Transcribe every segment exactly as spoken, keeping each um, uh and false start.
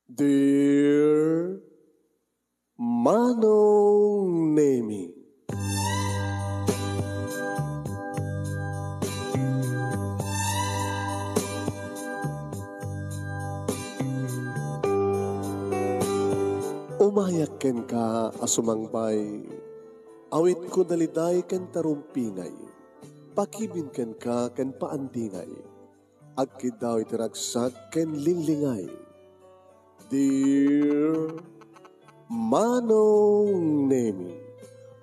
Dear Manong Nemi. Umayak kenka a sumangbay, awitko daliday ken tarumpingay, pakibin kenka ken paandingay. Agkiddaw iti ragsak ken linglingay. Dear Manong Nemi,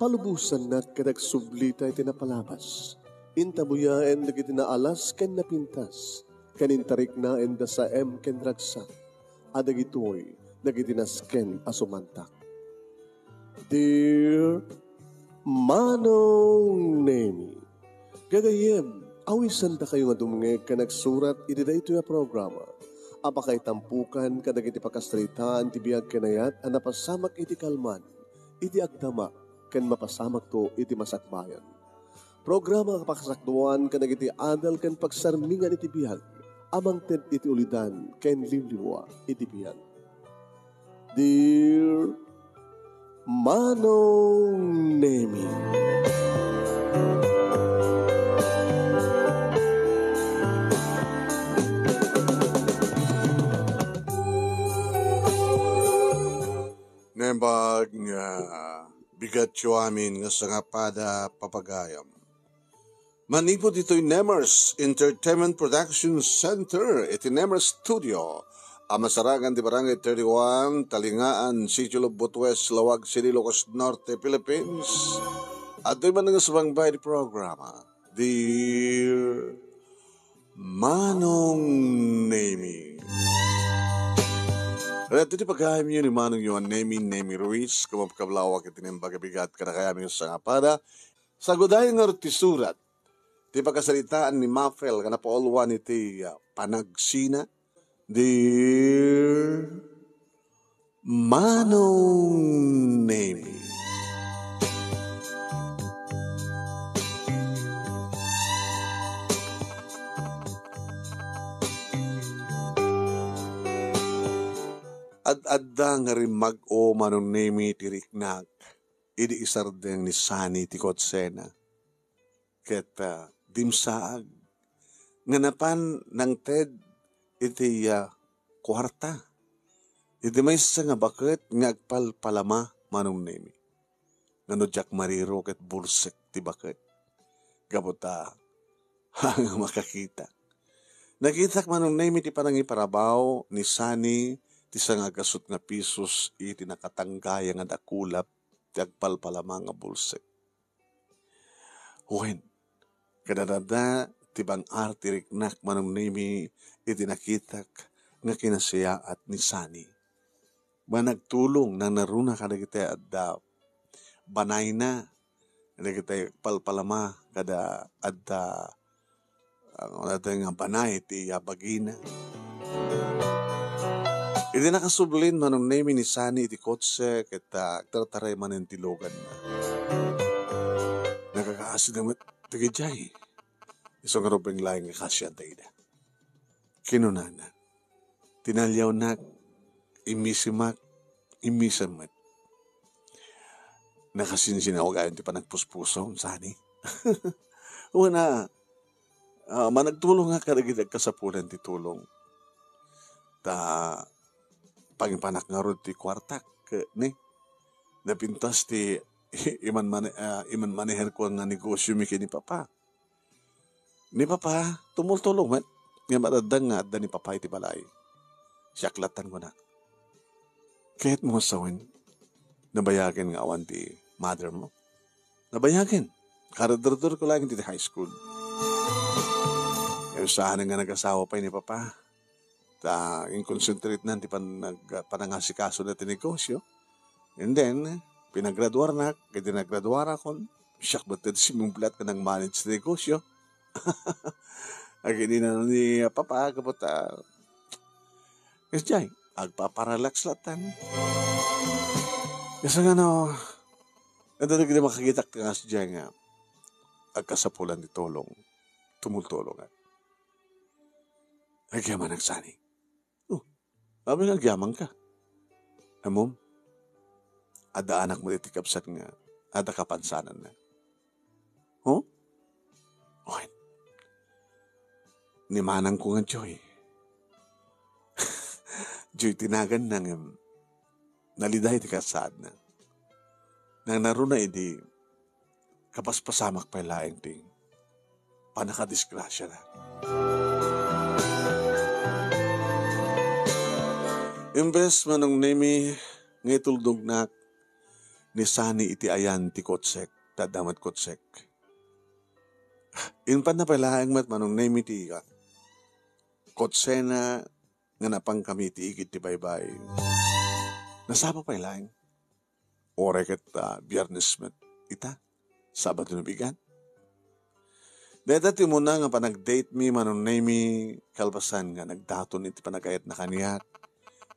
palubosannak ket agsublita iti napalabas. Intabuyaen dagiti naalas ken napintas, ken intariknaen da saem ken ragsak, a dagitoy dagiti nasken a sumantak. Dear Manong Nemi, gagayyem, awisandakayo nga dumngeg ken agsurat iti daytoy a programa a pakaitampokan kadagiti pakasaritaan ti biag ken ayat a napasamak iti kalman, iti agdama, ken mapasamakto iti masakbayan. Programa a pakasakduan kadagiti adal ken pagsarmingan iti biag a mangted iti ulidan ken liwliwa iti biag. Dear Manong Nemi. Naimbag nga bigatyo amin nga sangapada, papagayam. Manipud ditoy Nemers Entertainment Production Center iti Nemers Studio a masarakan ti Barangay thirty-one, Talingaan, Sitio Lubot West, Laoag City, Ilocos Norte, Philippines. Adtoy man nga sumangbay ti programa, Dear Manong Nemi. Ket ti pagayamyo ni Manong Yohan Nemi, Nemi Ruiz, kumapkablawak iti naimbag a bigat kadakayamin nga sangapada. Sagudayo ngarud ti surat ti pakasaritaan ni Mafel nga napauluan iti, ah, panagsina. Dear Manong Nemi. Ad-adda nga rimmag-o, Manong Nemi, ti riknak idi isardeng ni Sani ti kotsena. Ket, ah, dimsaag nga napan nangted iti, ah, kuarta. Iti maysa nga baket nga agpalpalama, Manong Nemi. Ngano diak mariro ket bulsek ti baket? Gapu ta, haan nga makakita. Nakitak, Manong Nemi, ti panangiparabaw ni Sani ti sangagasu nga pisos iti nakatanggayang a dakulap ti agpalpalama nga bulsek. Wen, kadadada ti bang-ar ti riknak, Manong Nemi, iti nakitak nga kinasiyaat ni Sani. Managtulong nangngaruna kadagiti adda banayna, kadagiti palpalama, kada adda, ah, adda nga banay ti, ah, bagina. Idi nakasublin, Manong Nemi, ni Sani iti kotse, ket, ah, agtartaray manen ti luganna. Nakakaasi da met dagijay. Isu nga rubeng laeng nga kaasian dayta. Kinunana, tinaliawnak, immisimak, immisem met. Nakasinsinawagayon ti panagpuspusom, Sani. Wen a, ah, managtulongak kadagiti agkasapulan ti tulong. Ta pangipanak ngarud ti kuartak, ni? Napintas ti imanmane-, ah, imanmaneherko nga negosio mi ken ni Papa. Ni Papa, tumultulong met. Ngem adda nga adda ni Papa iti balay. Siak lattan, kunak. Kayatmo a sawen, nabayagen nga awan ti mother mo? Nabayagen. Karadurdurko laeng iti high school. Ngem saan nga nagasawa pay ni Papa. Ta inconcentrate nan ti panag-, panangasikaso na ti negosyo. And then, pinagraduarnak, ket di nagraduarakon, siak met ti sumumbliat nga nag-manage ti negosyo. Agininan ni Papa, kapot, ah, kasjay, agpaparelax laeng. Kasano, adda dagiti makakitak nga kasjay nga agkasapulan ti tulong, tumultulong. Agyamanak, Sani. Oh, Apay nga agyamanka? Ammom, adda anak met iti kabsat nga adda kapansananna. Huh? Wen, ni manangko nga Joy. Joy ti naganna ngem nalida iti kasaadna. Nangngaruna idi kapaspasamak pay laeng ti pannakadisgrasiana. Imbes, Manong Nemi, nga ituldognak ni Sani iti ayan ti kotsek, ta adda met kotsek. Impanna pay laeng met, Manong Nemi, ti, ah, kotsena nga napankami iti igid ti baybay. Nasapa pay laeng. Uray ket, ah, Biernes met ita, Sabado no bigat. Dayta ti umuna nga panagdatemi, Manong Nemi, kalpasan nga nagdaton iti panagayatna kaniak,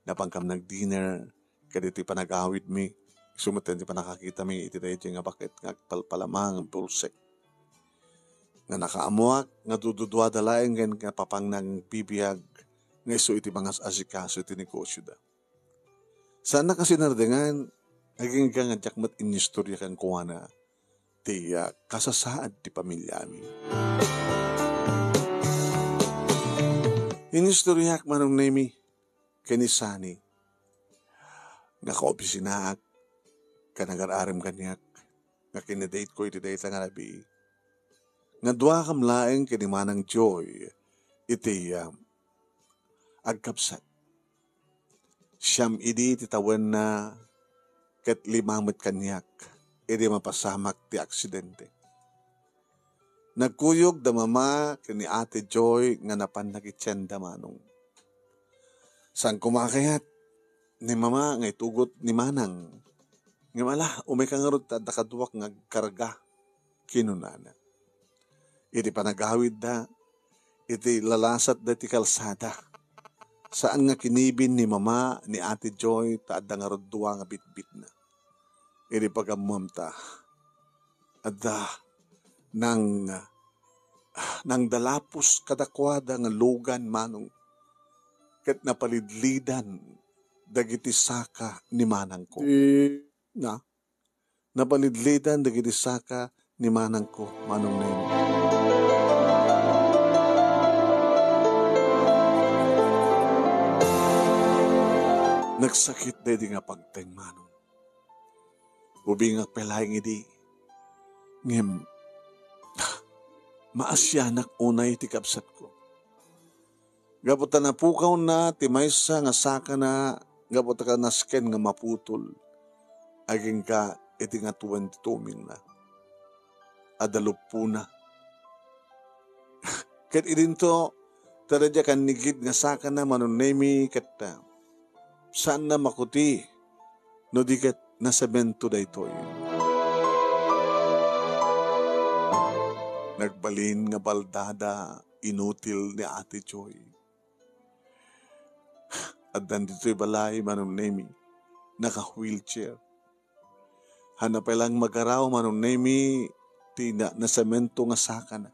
napankam nagdinner, ket iti panagawidmi, isu met ti panakakitami iti daytoy nga baket nga agpalpalamang bulsek. Nga nakaammoak nga dududuada laeng ken nga papangna nga agbibiag nga isu iti mangas-asikaso iti negosioda. Saannak a sinardengan, agingga nga diak met inistorya kenkuana ti, ah, kasasaad ti pamiliami. Inistoryak, Manong Nemi, ken ni Sani, nga kaopisinaak, ken agar-arem kaniak, nga kinadate-ko iti dayta nga rabii. Nga duakam laeng ken ni Manang Joy iti, ah, agkabsat. Siam idi ti tawenna ket lima met kaniak idi mapasamak ti aksidente. Nagkuyog da Mama ken ni Ate Joy nga napan nagitienda, Manong. Saan koma kayat ni Mama nga itugot ni Manang. Ngem ala, umayka ngarud ta adda kaduak nga agkarga, kinunana. Iti panagawidda, iti lalasatda iti kalsada, saan nga kinibin ni Mama ni Ate Joy ta adda ngarud dua nga bitbitna. Iti pagammomta, adda nang-, nangdalapos kadakuada nga lugan, Manong, ket napalidlidan dagiti saka ni manangko. Ti na? Napalidlidan dagiti saka ni manangko, Manong Neng. Nagsakit daydi nga pagteng, Manong. Ubingak pay laeng idi. Ngem, maasianak unay ti kabsatko. Gapu ta napukawna ti maysa nga sakana, gapu ta kanasken nga maputol, agingga iti ngatoen ti tumingna. Adda luppona. Ket idinto, ta daydiay kannigid nga sakana, Manong Nemi, ket, ah, saanna makuti no di ket nasemento daytoy. Nagbalin nga baldada, inutil ni Ate Joy. Addan ditoy balay, Manong Nemi, naka-wheelchair. Haanna pay laeng magaraw, Manong Nemi, ti na-, nasemento nga sakana.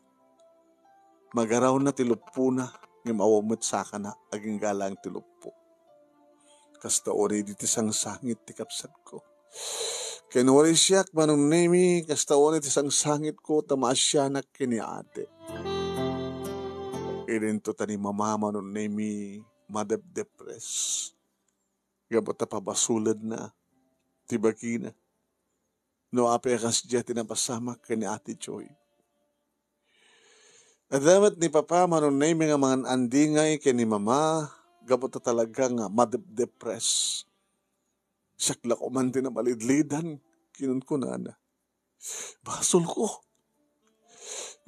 Magarawna ti luppona, ngem awan met sakana, agingga laeng ti luppo. Kasta unay idi ti sangsangit ti kabsatko. Ken uray siak, Manong Nemi, kasta unay ti sangsangitko ta maasianak ken ni ate. Idinto ta ni Mama, Manong Nemi, madepdepres. Gapu ta pabasolenna ti bagina. No apay a kasdiay ti napasamak ken ni Ate Joy. Adda met ni Papa, Manong Nemi, nga mangan-andingay ken ni Mama, gapu ta talaga nga madepdepres. Siak la koman ti napalidlidan, kinunkunana. Basolko.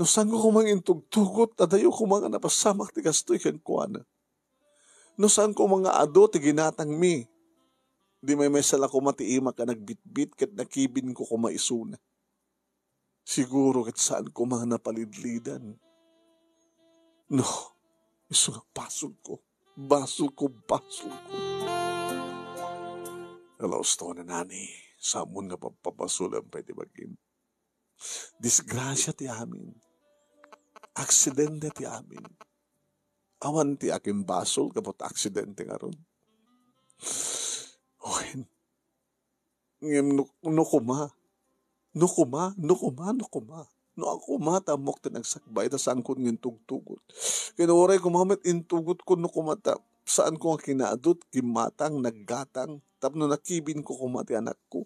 No saanko koma nga intugtugot, adayo koma nga napasamak ti kastoy kenkuana. No saan koma nga adu ti ginatangmi, di maymaysa la koma ti imak a nagbitbit ket nakibinko koma isuna. Siguro ket saan koma nga napalidlidan. No, isu nga basolko, basolko, basolko. Alaus to, nanani, saanmon nga pagpabasolen pay ti bagim. Disgrasia ti amin. Aksidente ti amin. Awan ti akin basol gapu ta aksidente ngarud. Ngem no, no koma, no koma, no koma, no koma. No koma, ta ammok ti nagsakbay, ta saanko nga intugtugot. Ken uray koma met intugotko, no koma, ta saanko nga kinadot, kimmatang, naggatang, tapno nakibinko koma ti anakko.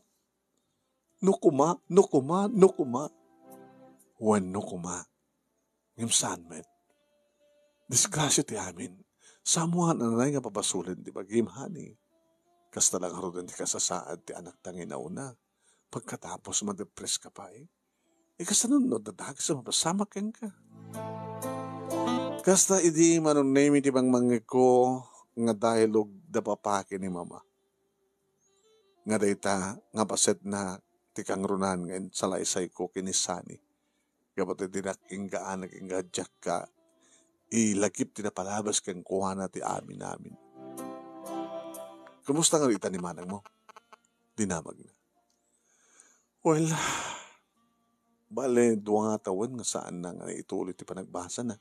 No koma, no koma, no koma. Wenno koma. Ngem saan met. Disgrasya ti amin. Samoan a nanay nga pabasolen ti bagim, honey. Kasta la ngaruden ti kasasaad ti anakta nga inauna. Pagkatapos, madepress ka pay. Ikasano no adda dakes a mapasamak kenka? Kasta idi Manong Nemi ti mangmangngegko nga dialogue da papa ken ni mama. Nga dayta nga pasetna ti kangrunaan nga insalaysayko ken ni Sunny. Gapu ta dinak inggaan nga ingaddiak ka, ilagip ti napalabas kenkuana ti amin-amin. "Kumusta nga dita ni manangmo?" dinamagna. "Well, bale, dua nga tawen nga saanna nga naituloy ti panagbasana.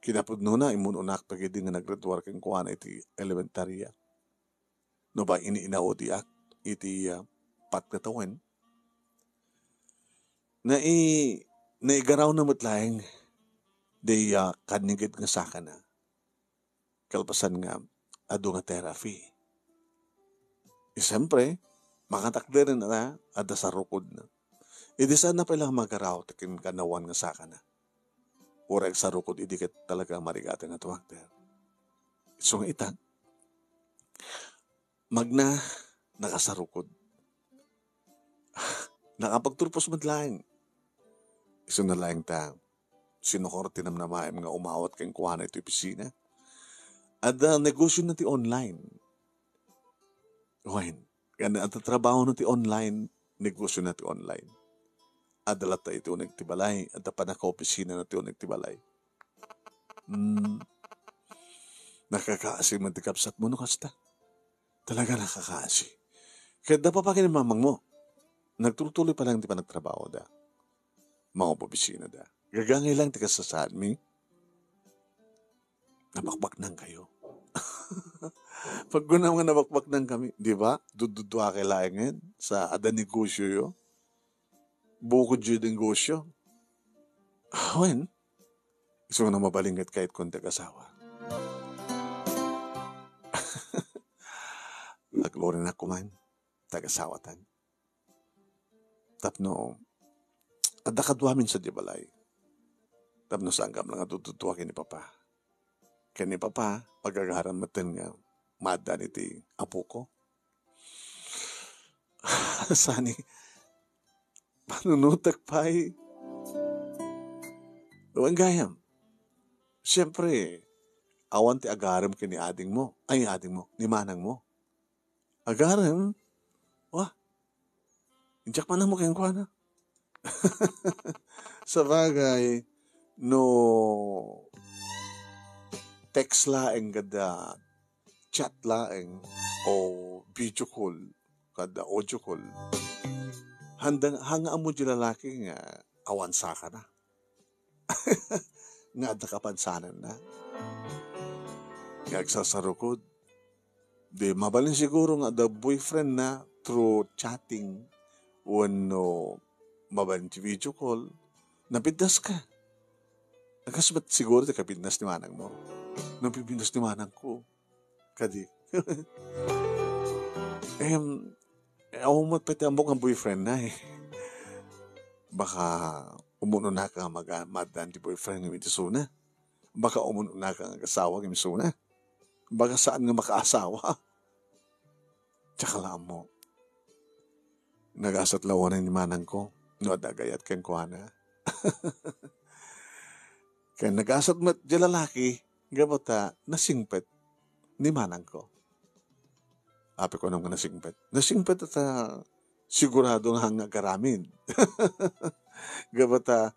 Kinapudnona, immun-unak dagidi nga naggraduar kenkuana iti elementaria. No ba, ini-inaudi ak iti, ah, pat nga tawen. Nai-, naigarawna met laeng di, ah, kanniged nga sakana. Kalpasan nga adu nga therapy. Eh, siyempre, makatakderen na, adda sarukodna. Idi saanna pay la magaraw ti kinkannawan nga sakana. Uray agsarukod idi ket talaga marigateng nga tumakder. Isu nga ita, magna, nakasarukod. Nakapagturpos met laeng. Isuna laeng ta, sinukor ti namnamaem nga umawat kenkuana iti opisina. Adda negosiona ti online. Wen, ken adda trabahona ti online, negosiona ti online. Adda latta iti uneg ti balay, adda pannakaopisinana ti uneg ti balay. Hmm. Nakakaasi met ti kabsatmo no kasta. Talaga nakakaasi. Ket da papa ken mamangmo, nagtultuloy pa lang ti panagtrabahoda. Mangop-opisinada. Gagangay lang ti kasasaadmi. Nabakbaknangkayo. Pagkunam nga nabakbaknangkami, di ba? Dududua kay laengen sa adda negosioyo. Bukod iti negosio. Wen, isu nga mabalin ket kayatko ti asawa. Aglorinak kuman, ti asawa tan. Tapno, adda kaduamin sadiay balay. Tapno saankam la nga dududua ken ni papa. Ken ni papa, pagagarem metten nga maaddaan iti apoko. Sani, panunotek pay. Wen gayam. Siyempre, awan ti agarem ken ni adingmo. Ay, adingmo, ni manangmo. Agarem? Wa, diak manammo kenkuana. Sabagay, no text laeng kada chat laeng o video call kada audio call, handa, hanga ammo di lalaki nga awan sakana. Nga adda kapansananna. Nga agsasarukod. Di mabalin siguro nga adda boyfriend na through chatting wenno mabalin ti video call. Napidnas ka. Agas met siguro ti kapidnas ni manangmo. Napipidnas ni manangko. Kadi. Em, eh, awan met pay ti ammok nga boyfriend na eh. Baka umun-una ka nga maga-, maaddaan ti boyfriend ngem iti isuna. Baka umun-una ka nga agasawa ngem isuna. Baka saan nga makaasawa. Diak la ammo. Nagasat la unay ni manangko no adda agayat kenkuana. Ken nagasat met diay lalaki, gapu ta nasingpet ni manangko. Apay ko nga nasingpet? Nasingpet ta sigurado nga hanga agaramid. Gapu ta,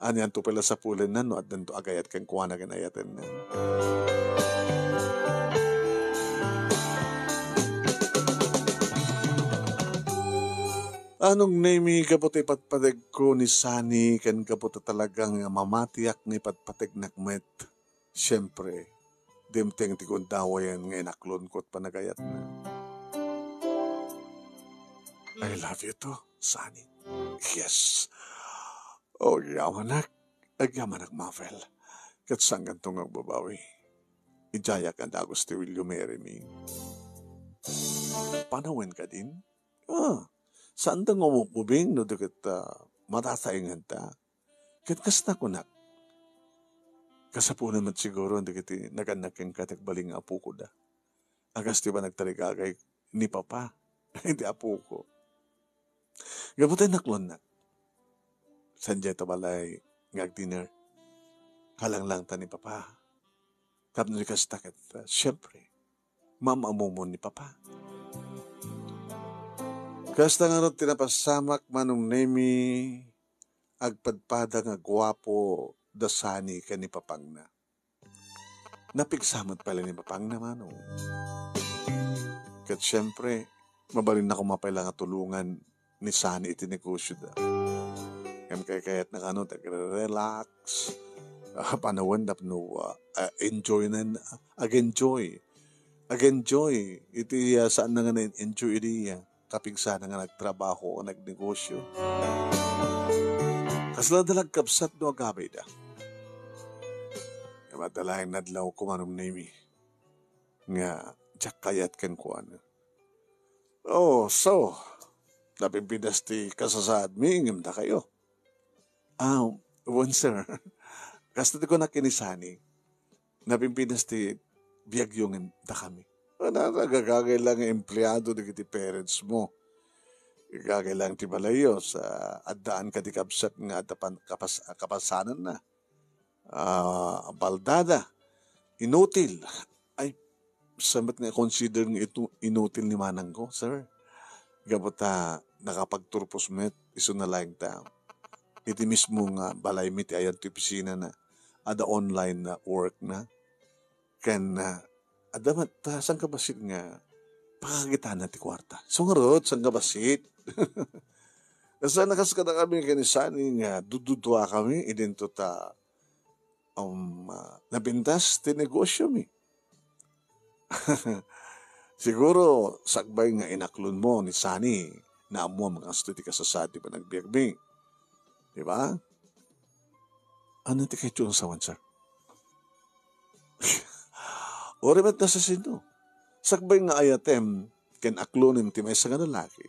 anianto pay la sapulenna no addanto agayat kenkuana ken ayatenna. Manong Nemi, gapu ta ipatpategko ni Sani, ken gapu ta talaga nga mamatiak nga ipatpategnak met, siempre, dimteng ti gundaway nga inaklonko ti panagayatna. I love you too, Sunny. Yes. Oh, agyamanak. Agyamanak, Mafel. Ket saan kanto nga agbabawi. Idiayak nga dagus ti will you marry me. Panawen kadin? Ah, saanta nga umubing no di ket, ah, matatainganta. Ket kasta kunak, kasapulan met siguro dagiti nagannak kenka ti agbalin nga apoko da. A kas ti panagtarigagay ni Papa iti apoko. Gapu ta inaklonnak. Saan diay ta balay nga agdinner. Kalanglangta ni Papa. Tapno di kasta ket, ah, siempre, maam-ammom ni Papa. Kasta ngarud ti napasamak, Manong Nemi, agpadpada nga guapo da Sunny ken ni Papangna. Napigsa met pay la ni Papangna, Manong. Ket siempre, mabalinna koma pay la nga tulongan ni Sunny iti negosyoda. Ngem kaykayatna kano ti agre-relax, ah, panawen tapno, ah, ah, enjoy na, ag-enjoy. Ag-enjoy iti, ah, saanna nga na-enjoy idi, ah, kapigsana nga nagtrabaho o nagnegosyo. Kasla da la agkabsat no agabeyda. Ngem adda laeng nadlawko, Manong Nemi, nga diak kayat kenkuana. Oh, so, napimpinas ti kasasaadmi ngem dakayo? Ah, wen, sir. Kasta ti kunak ken ni Sunny, napimpinas ti biagyo ngem dakami. Ano, agagagay la nga empleado dagiti parents mo. Agagay la ti balayyo sa addaan kadi kabsat nga adda pan-, kapas-, kapasananna. Ah, baldada, inutil. Ay, sa met nga consider nga ito, inutil ni manangko, sir. Gapu ta nakapagturpos met, isu na laeng ta iti mismo nga balaymi ti ayan ti opisinana, adda online nga workna. Ken, ah, adda met, ah, sangkabassit nga pakakitana ti kuarta. So ngarud, sangkabassit. Saan a kas kadakami ken ni Sunny nga dududua kami, idinto ta, um, ah, napintas ti negosyomi. Siguro, sakbay nga inaklonmo ni Sunny, naammoam nga kastoy ti kasasaad ti panagbiagmi. Di ba? Ano ti kayatyo nga sawen, sir? Uray met nga sasino. Sakbay nga ayatem ken aklonem ti maysa nga lalaki.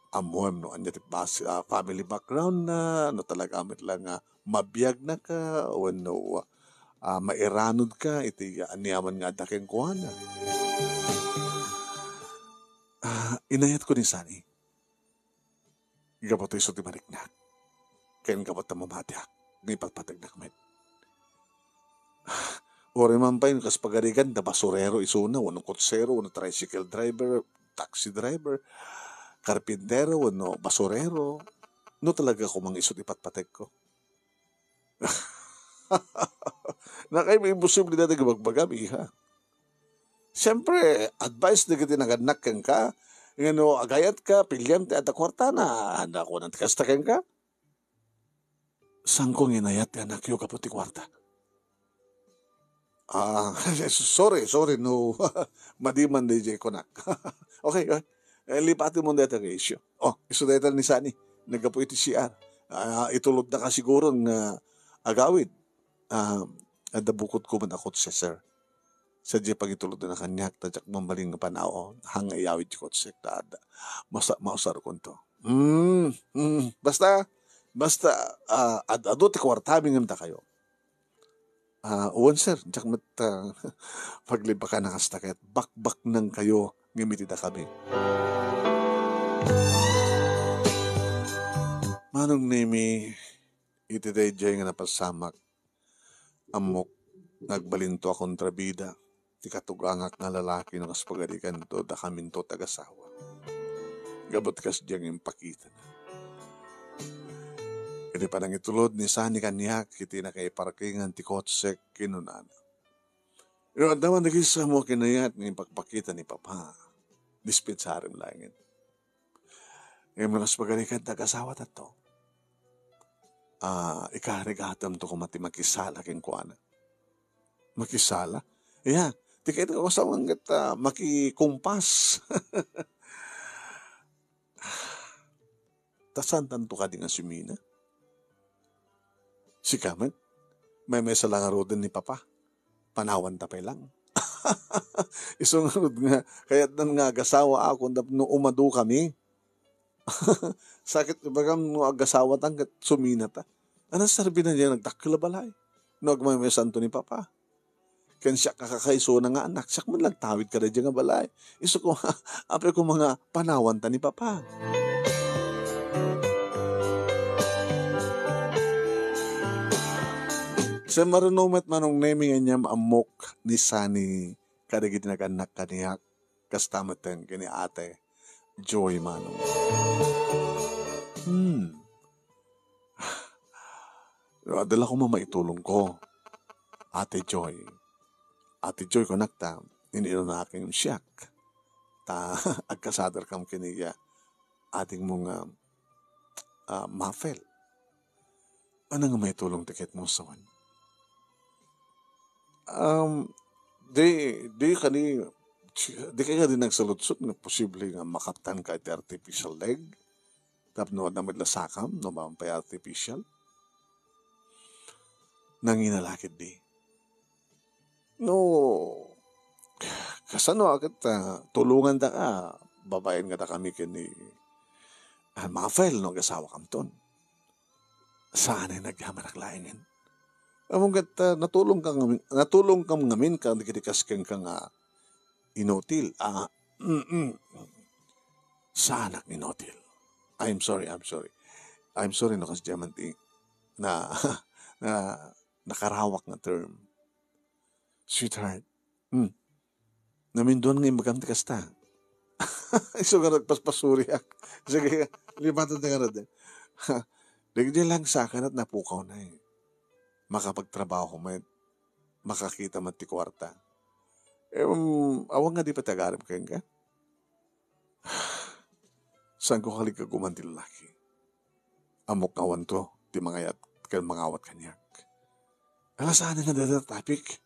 Ammoem no ania ti bas-, ah, family background na, no talaga met la nga mabiagnaka wenno, ah, mairanodka iti aniaman nga adda kenkuana. Ah, inayatko ni Sunny. Gapu ta isu ti mariknak. Ken gapu ta mamatiak nga ipatpategnak met. Uray man pay no kas pagarigan da basurero isuna, wenno kotsero, wenno tricycle driver, taxi driver, karpintero, wenno basurero, no talaga koma nga isu ti patpategko. Nakay, imposible dayta nga ibagbagam, iha. Siempre, advice dagiti nagannak kenka, nga no agayatka, piliam ti adda kuartana, ania kunak ti kasta kenka? Saanko nga inayat ti anakyo gapu ti kuarta. Ah, sorry, sorry, no. Madi man daydiay kunak. Okay, okay. Eh, lipatem dayta nga issue. Oh, isu dayta ni Sunny. Naggapu iti C R. Ah, itulodna ka siguro nga agawid. Ah, adda bukod ko man a kotse, sir. Sadiay pagitulodna kaniak, ta diak mabalin nga panao, haan nga iyawid ti kotsek, ta adda. Masa-, mausarkonto. Mm, mm. Basta, basta, ah, ad-, adu ti kuartami ngem dakayo. Ah, wen, sir, diak met, ah, paglibakan a kasta ket bakbaknangkayo ngem iti dakami. Manong Nemi, iti daydiay nga napasamak, ammok nga agbalinto a kontrabida ti katugangak nga lalaki no kas pagariganto dakaminto ti agasawa. Gapu ti kasdiay nga impakitana. Iti panangitulod ni Sunny kaniak iti nakaiparkingan ti kotsek, kinunana, "No adda man dagiti samo a kinayat nga ipakpakita ni Papa, dispensarem laengen. Ngem no kas pagarigan ti agasawatanto, ah, ikarigatemto koma ti makisala kenkuana." Makisala? Ya, ti kayat nga asawaem ket, ah, makikumpas. Saantanto kadi nga sumina? Sika met, maymaysa la ngaruden ni Papa. Panawanta pay lang. Isu ngarud nga, kayatnan nga agasawaakon tapno umadukami. Sakit, ibagam no agasawatan ket suminata. Anong serbi na diay nagdakkel a balay? No agmaymaysanto ni Papa. Ken siak a kakaisuna nga anak, siak man nagtawid kadagidiay nga balay. Isu koma, apay koma nga panawanta ni Papa. Sa maruno met Manong Nemi nga inyam ammok ni Sunny kadagiti nagannak kaniak, kasta metten ken ni Ate Joy Manong. Hmm. No, adda la koma maitulongko, Ate Joy. Ate Joy, kunak ta, in-inunaak ngem siak. Ta agkasaderkam ken ni adingmo nga, ah, Mafel. Ania nga maitulong ti kayatmo sawen? Um, di, di kadi, di kadi nagsaludsod nga posible nga makaptanka iti artificial leg? Tapno adda met la sakam, no, awan pay artificial? Nangina la ketdi. No, kasano a ket, ah, tulongandaka, babaen kadakami ken ni, ah, Mafel no agasawakamton. Saanay nga agyamanak laengen. Ammom ket, ah, natulongkam ngamin, natulongkam ngamin kadagiti kas kenka nga inutil. Ah, mm, mm. Saanak inutil. I'm sorry, I'm sorry. I'm sorry no kasdiay man ti na, na nakarawak nga term. Sweetheart, hmm, naminduan nga imbagam ti kasta. Isu nga nagpaspasuriak. Sige, lipatan ti ngarud. Dagidi lang sa akin at napukawna eh. Makapagtrabaho met, makakita met ti kuarta. Em, awan nga di pay ti agarem kenka? Saanko kalikagkuman ti lalaki. Ammok nga awanto ti mangayat ken mangawat kaniak. Ala, saan nga dada topic?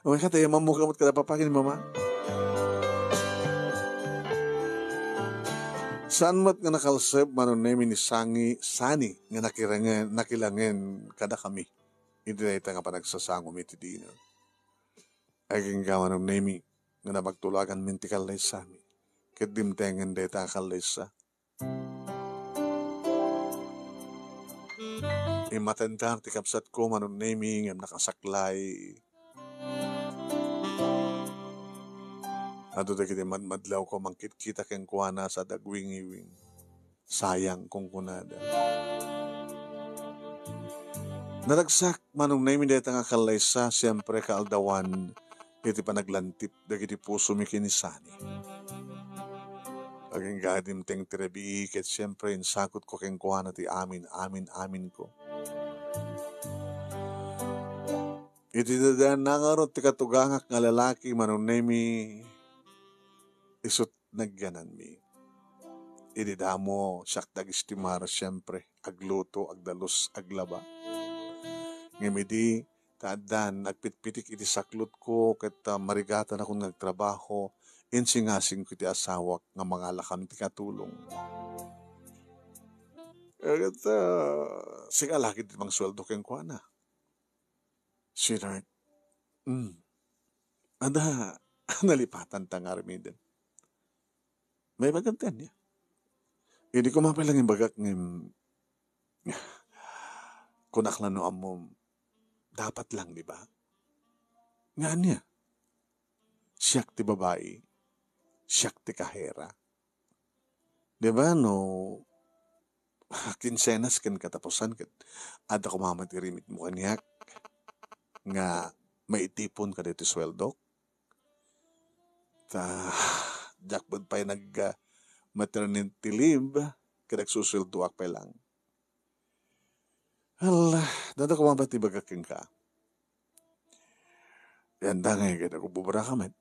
Umayka, tayo mammuka met kada papa ken mama. Saan met nga nakalseb Manong Nemi ni Sangi, Sani nga nakirangen, nakilangen kadakami iti dayta nga panagsasangomi iti dinner. Agingga Manong Nemi nga napagtulaganmin ti kallaysami, ket dimtengen dayta a kallaysa. Immatendar ti kabsatko Manong Nemi ngem nakasaklay. Adu dagiti madmadlawko mangkitkita kenkuana sa dagwingiwing. Sayang, kunkunada. Naragsak, Manong Nemi, dayta nga kallaysa, siempre kaaldawan iti panaglantip dagiti pusomi ken ni Sani. Agingga dimteng ti rabii, ket siempre insagutko kenkuana ti amin, amin, aminko. Iti dadaanna ngarud ti katugangak nga lalaki, Manong Nemi, isut' nagyananmi. Idi damo, siak ti agestimar, siempre, agluto, agdalus, aglaba. Ngem idi ta addan, agpitpitik iti saklutko, ket, ah, marigatanakon nga agtrabaho, insingasingko iti asawak nga mangalakam ti katulong. Ket, ah, sika la ketdi ti mangsueldo kenkuana. Sweetheart, mm, adda nalipatanta nga aramiden. Maibagam ti ania. Idi koma pay lang imbagak ngem, kunak la no ammom, dapat lang, di ba? Nga ania? Siak ti babai, siak ti kahera. Di ba, no, kinsenas ken katapusan ket adda koma met irimitmo kaniak nga maitipon kadagiti sueldok? Ta, diak met pay nag, ah, maternity leave ket agsusueldoak pay lang. Hala, dada koma met ti ibagak kenka. Yan da ngay, kaya nagbubraka met.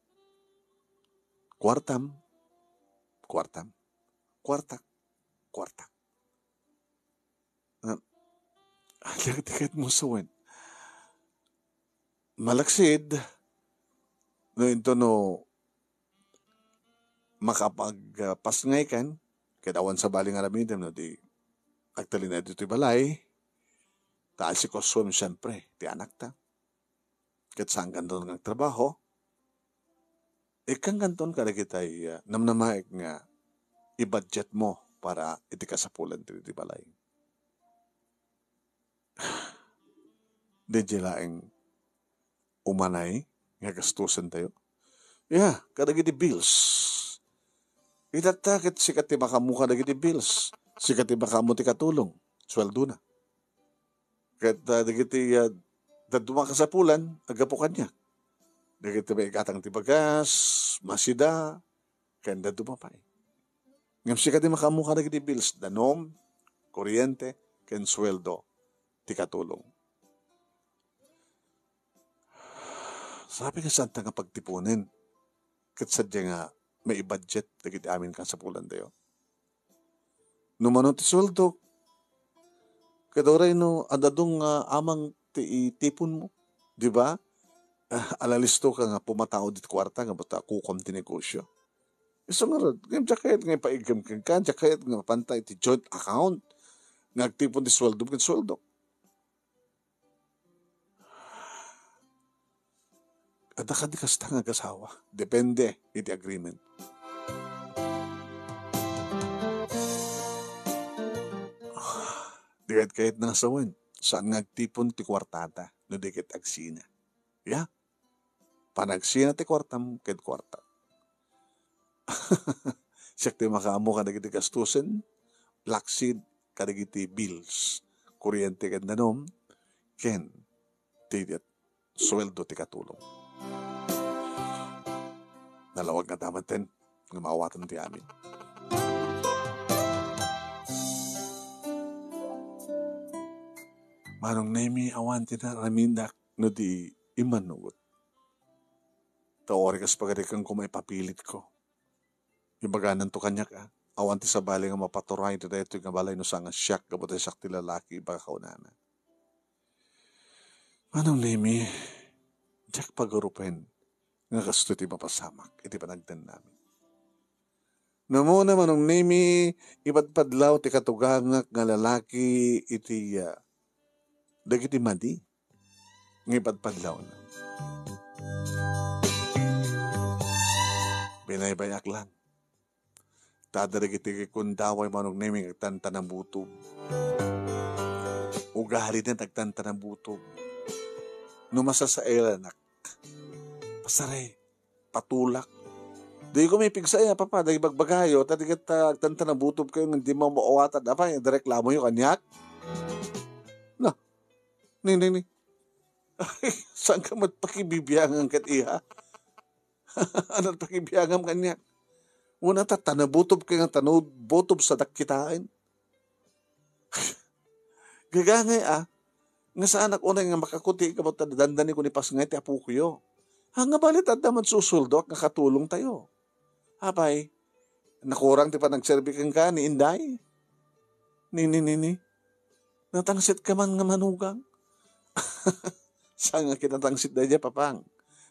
Kuartam, kuartam, kuartak, kuartak. Ah, ah, ti kayatmo sawen. Malaksid, no, into no, makapag, ah, pasngaykan, Ket awan sabali nga aramidem no di agtalinaed ditoy balay, ta asikosuem siempre ti anakta. Ket saankanton nga agtrabaho, ikkankanton kadagitay, ah, namnamaek nga i-budget mo para iti kasapulan ti, ti balay. Diay laeng umanay nga gastusen tayo. Ya, kadagiti bills. Itatta ket sika ti makaammo kadagiti bills. Sika ti makaammo ti katulong. Sueldo na. Ket, ah, dagiti, ah, dadduma kasapulan, aggapu kaniak. Dagiti maigatang ti bagas, masida, ken dadduma pay. Ngem sika ti makaammo kadagiti bills, danum, kuryente, ken sueldo ti katulong. Sabi nga santa nga pagtipunen, ket sadja nga maibudget dagiti amin kasapulan tayo. No mano ti sueldo, ket uray no ad-adu nga amang ti itiponmo, di ba? Ah, alalisto ka nga pumataud iti kuarta nga basta kukuam ti negosyo. Isu ngarud, ngem diak kayat nga ipaiggem kenka, diak kayat nga mapanta iti joint account nga agtipon ti sueldo ken sueldo. Adda kadi kasta nga agasawa. Depende iti agreement. Di ket kayat nga sawen, saan nga agtipon ti kuartata no di ket agsina. Ya? Panagsina ti kuartam ket kuartak. Siak ti makaammo kadagiti gastusen, laksid kadagiti bills, kuryente ken danum, ken ti sueldo ti katulong. Nalawag nga damagten nga maawaten ti amin. Manong Nemi, awan ti naramidnak no di immanugot. Ta uray kas pagarikan ko maipapilitko. Ibagananto kaniak, a, awan ti sabali nga mapaturay iti daytoy nga balay no saan nga siak gapu ta siak ti lalaki, ibaga kunana. Manong Nemi, diak pagarupen nga kastoy ti mapasamak iti panagdennami. Namuna, Manong Nemi, ipadpadlaw ti katugangak nga lalaki iti, ah, dagiti madi nga ipadpadlawna. Binaybay-ak lang. Ta adda dagiti kundaway, Manong Nemi, nga agtantanabutob. Ugalina ti agtantanabutob. No masasaelanak, pasare, patulak. Di ko mapigsa ya, Papa, dagiti bagbagayo, ta di ket, ah, agtantanabutob kayo nga di mo maawatan. Apay, direklamoyo kaniak? Na, ni, ni, ni. Saan ka met pakibibiangan ket iya? Ano pakibiangam kaniak? Una ta tanabutob kay nga tanabutob sa dakkitaan. Gagangay a, nga saanak unay nga makakuti gapu ta dandani ko ni pasngay ti apokoyo. Ha, nga balit adda man susuldo nga katulong tayo. Apay, nakurang ti panagserbi kenka ni Inday? Ni, ni, ni, ni. Natangsit ka man nga manugang. Saan nga kinatangsit daydiay, Papang?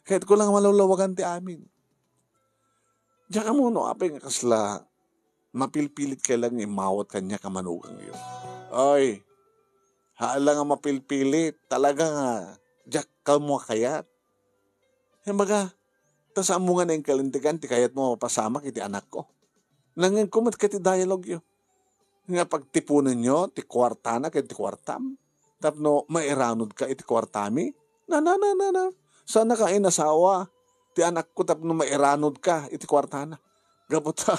Kayat ko lang malawlawagan ti amin. Diak ammo no apay nga kasla mapilpilit ka lang nga immawat kaniak a manugangyo. Oy, haan lang nga mapilpilit. Talaga nga, diak kamo kayat. Ibaga, ta saanmo nga naingkalintegan ti kayatmo a mapasamak iti anakko. Nangngegko met ket ti dialogyo nga pagtiponenyo ti kuartana ken ti kuartam tapno mairanudka iti kuartami? Na, na, na, na, na. Saannak a inasawa ti anakko tapno mairanudka iti kuartana. Gapu ta,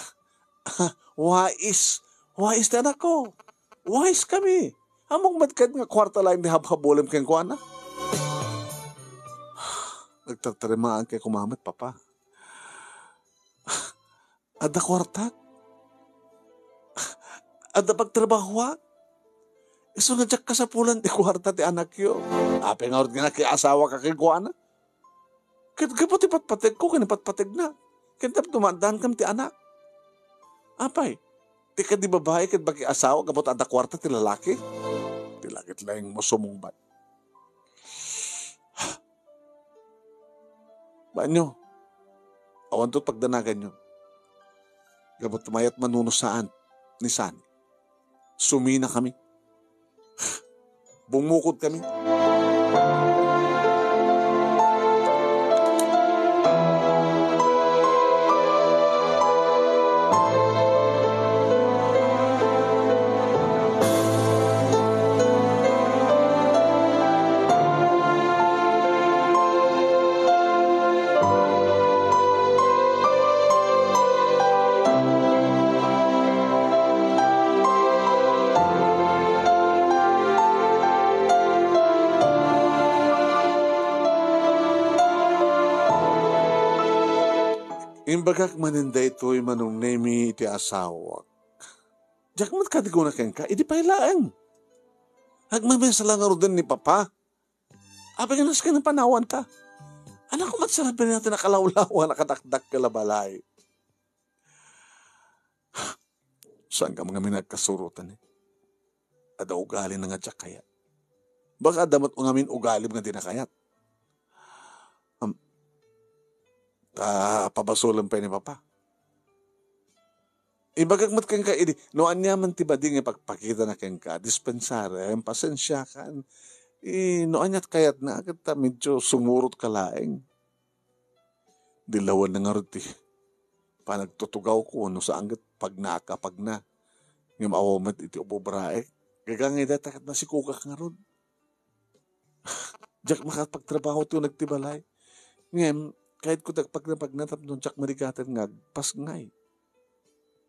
wais, wais ti anakko. Wais kami. Ammok met ket nga kuarta laeng ti habhabolem kenkuana. Nagtartarimaan kay kumamet, Papa. Adda kuartak. Adda pagtrabahoak. Isu nga diak kasapulan ti kuarta ti anakyo. Apay ngarud nga nakiasawaka kenkuana? Ket gapu ti patpategko ken patpategna. Ket tapno maaddaankami ti anak. Apay, ti kadi babai ket makiasawa gapu ta adda kuarta ti lalaki? Ti langit laeng mo sumungbat. Banyo, awanto pagdanaganyo. Gapu ta mayat manuno saan. ni Sani. Suminakami. Bumukodkami. Imbagak manen daytoy, Manong Nemi, iti asawak. Diak met kadi kuna kenka, idi pay laeng. Agmamesa la ngaruden ni Papa. Apay nga nasken a panawanta? Anak ko met sa labi na ti nakalawlawa, nakadakdakkel a balay. Saan ka ngamin nagkasurotan, eh? Adda ugalina nga diak kayat. Baka adda met ngamin ugalim nga di na kayat. Am, ta pabasolen pay ni Papa. Ibagak met kenka idi, no aniaman ti badi nga ipagpakitana kenka, dispensaren, pasensiakan. Eh, no aniat kayatna, ket ta medyo sumurot ka laeng. Di lawan na ngarud ti panagtutugawko, no saan ket pagnaak a pagna. Ngem awan met iti ubobraek. Gagangay dayta ket nasikogak ngarud. Diak makapagtrabaho ti uneg ti balay. Ngem, kayatko ti agpagnapagna tapno diak marigaten nga agpasngay.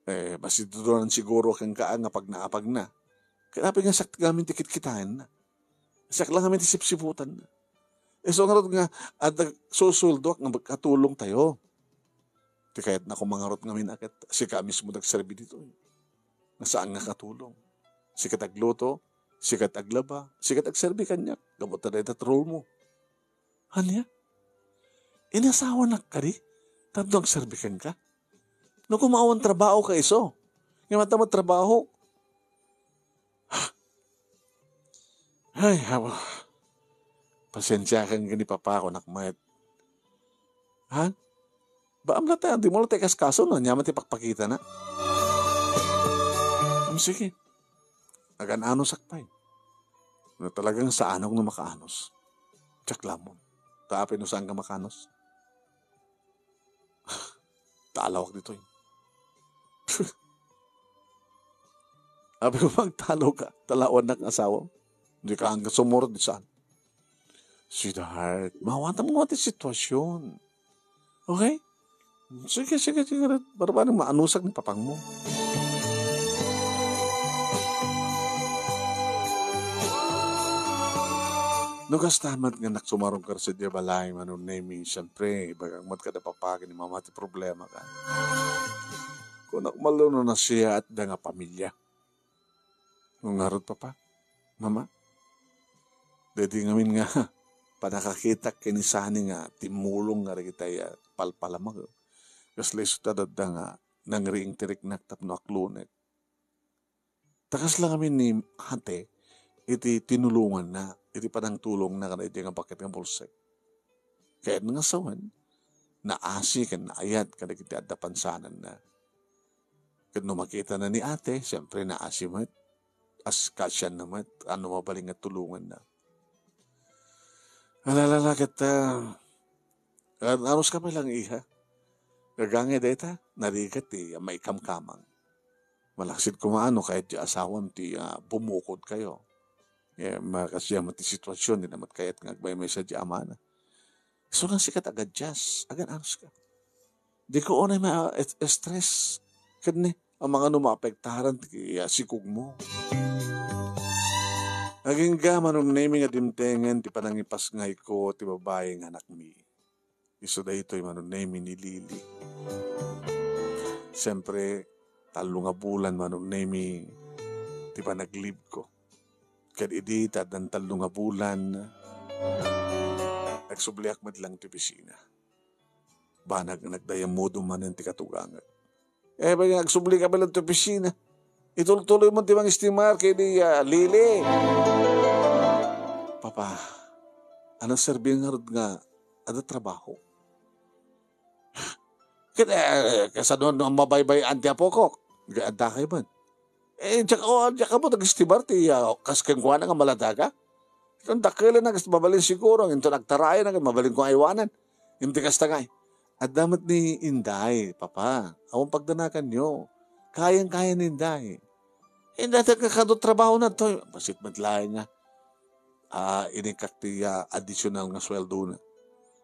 Eh, masiduduan siguro kenka nga pagnaapagna. Ket apay nga siak ngamin ti kitkitaenna? Siak la ngamin ti sipsiputanna. Isu ngarud nga adda susuldoak nga agkatulongtayo. Ti kayatna koma ngarud ngamin a ket sika mismo ti agserbi ditoy. Nga saan nga katulong. Sika ti agluto, sika ti aglaba, sika ti agserbi kaniak. Gapu ta dayta ti role mo. Ania? Inasawanak kadi? Tapno agserbi kenka? No koma awan trabaho ka isu. Nga mata mo trabaho. Ay, hawa. Pasensiakan ken ni Papa, kunak met. Ha? Baam la ta, di mo la ta ikaskaso, no? Aniaman ti pakpakitana. Hmm, sige. Agan-anusak pay. No talagang saanok no makaanos. Diak la ammo. Ta apay no saan ka makaanos? Talawak ditoy. Apay ko, magtalaw ka, talawan nak asawa. Di ka hanggang sumurot di saan. Sweetheart, maawatam nga ti sitwasyon. Okay? Sige, sige, sige. Barbareng maanusak ni Papang mo. No kasta met nga nagsumarong ka sadiay balay, Manong Nemi, siyempre, ibagak met kada papa ken ni mama ti problema ka. Kunak mallo no nasiaatda nga pamilya. No ngarud, Papa, Mama, daydi ngamin nga panakakitak ken ni Sani nga timmulong nga dagitay a palpalamag. Kasla isu ta dadda nga nangriing ti riknak tapno aklonek. Ta kasla ngamin ni ate iti tinulonganna, iti panangtulongna kadaydi nga baket nga bulsek. Kayatna nga sawen, naasi ken naayat kadagiti adda pansananna. Ket no makitana ni ate, siyempre, naasi met. Askasianna met, ano mabalin nga tulonganna. Alalala, ket, ah, anuska pay lang, iha. Gagangay dayta, narigat ti maikamkamang. Malaksid koma no kayat ti asawam ti, ah, bumukod kayo. Eh, makasiya met ti sitwasyon, di na met kayat nga agmaymaysa ti amana. So, nga sikat agadjust, agan-anos ka. Di ko unay ma-, stress. Kadni, ang mga no maapektaran ti, ah, sikog mo. Agingga, Manong Nemi, nga dimtengen ti panangipasngay ko ti babae nga anakmi. Isu daytoy, Manong Nemi, ni Lily. Siyempre, tallo nga bulan, Manong Nemi, ti panaglibko. Ket idi ta addan tallo nga bulan, agsubliak met lang ti opisina. Banag nga nagdayamudom manen ti katugangek. Eh, bay nga agsubli ka met lang ti opisina. Itultuloy mo ti mangistimar ken ni, ah, Lily. Papa, ano serbi ngarud nga adda trabaho? Ket, eh, kasano no mabaybay-an ti apok? Adda kay man. Eh, diak, o, diak ammo dagiti bar ti, ah, kas kenkuana nga maladaga. Iton dakkelenna, kas mabalin siguro, inton agtarayan, nga mabalin kong aywanan. Inti kasta ngay, adda met ni Inday, Papa. Awan pagdanaganyo. Kayang-kaya ni Inday. Inday, ta kakado trabaho na to. Basit met laeng nga. Ah, inikak ti, ah, additional nga sweldo na.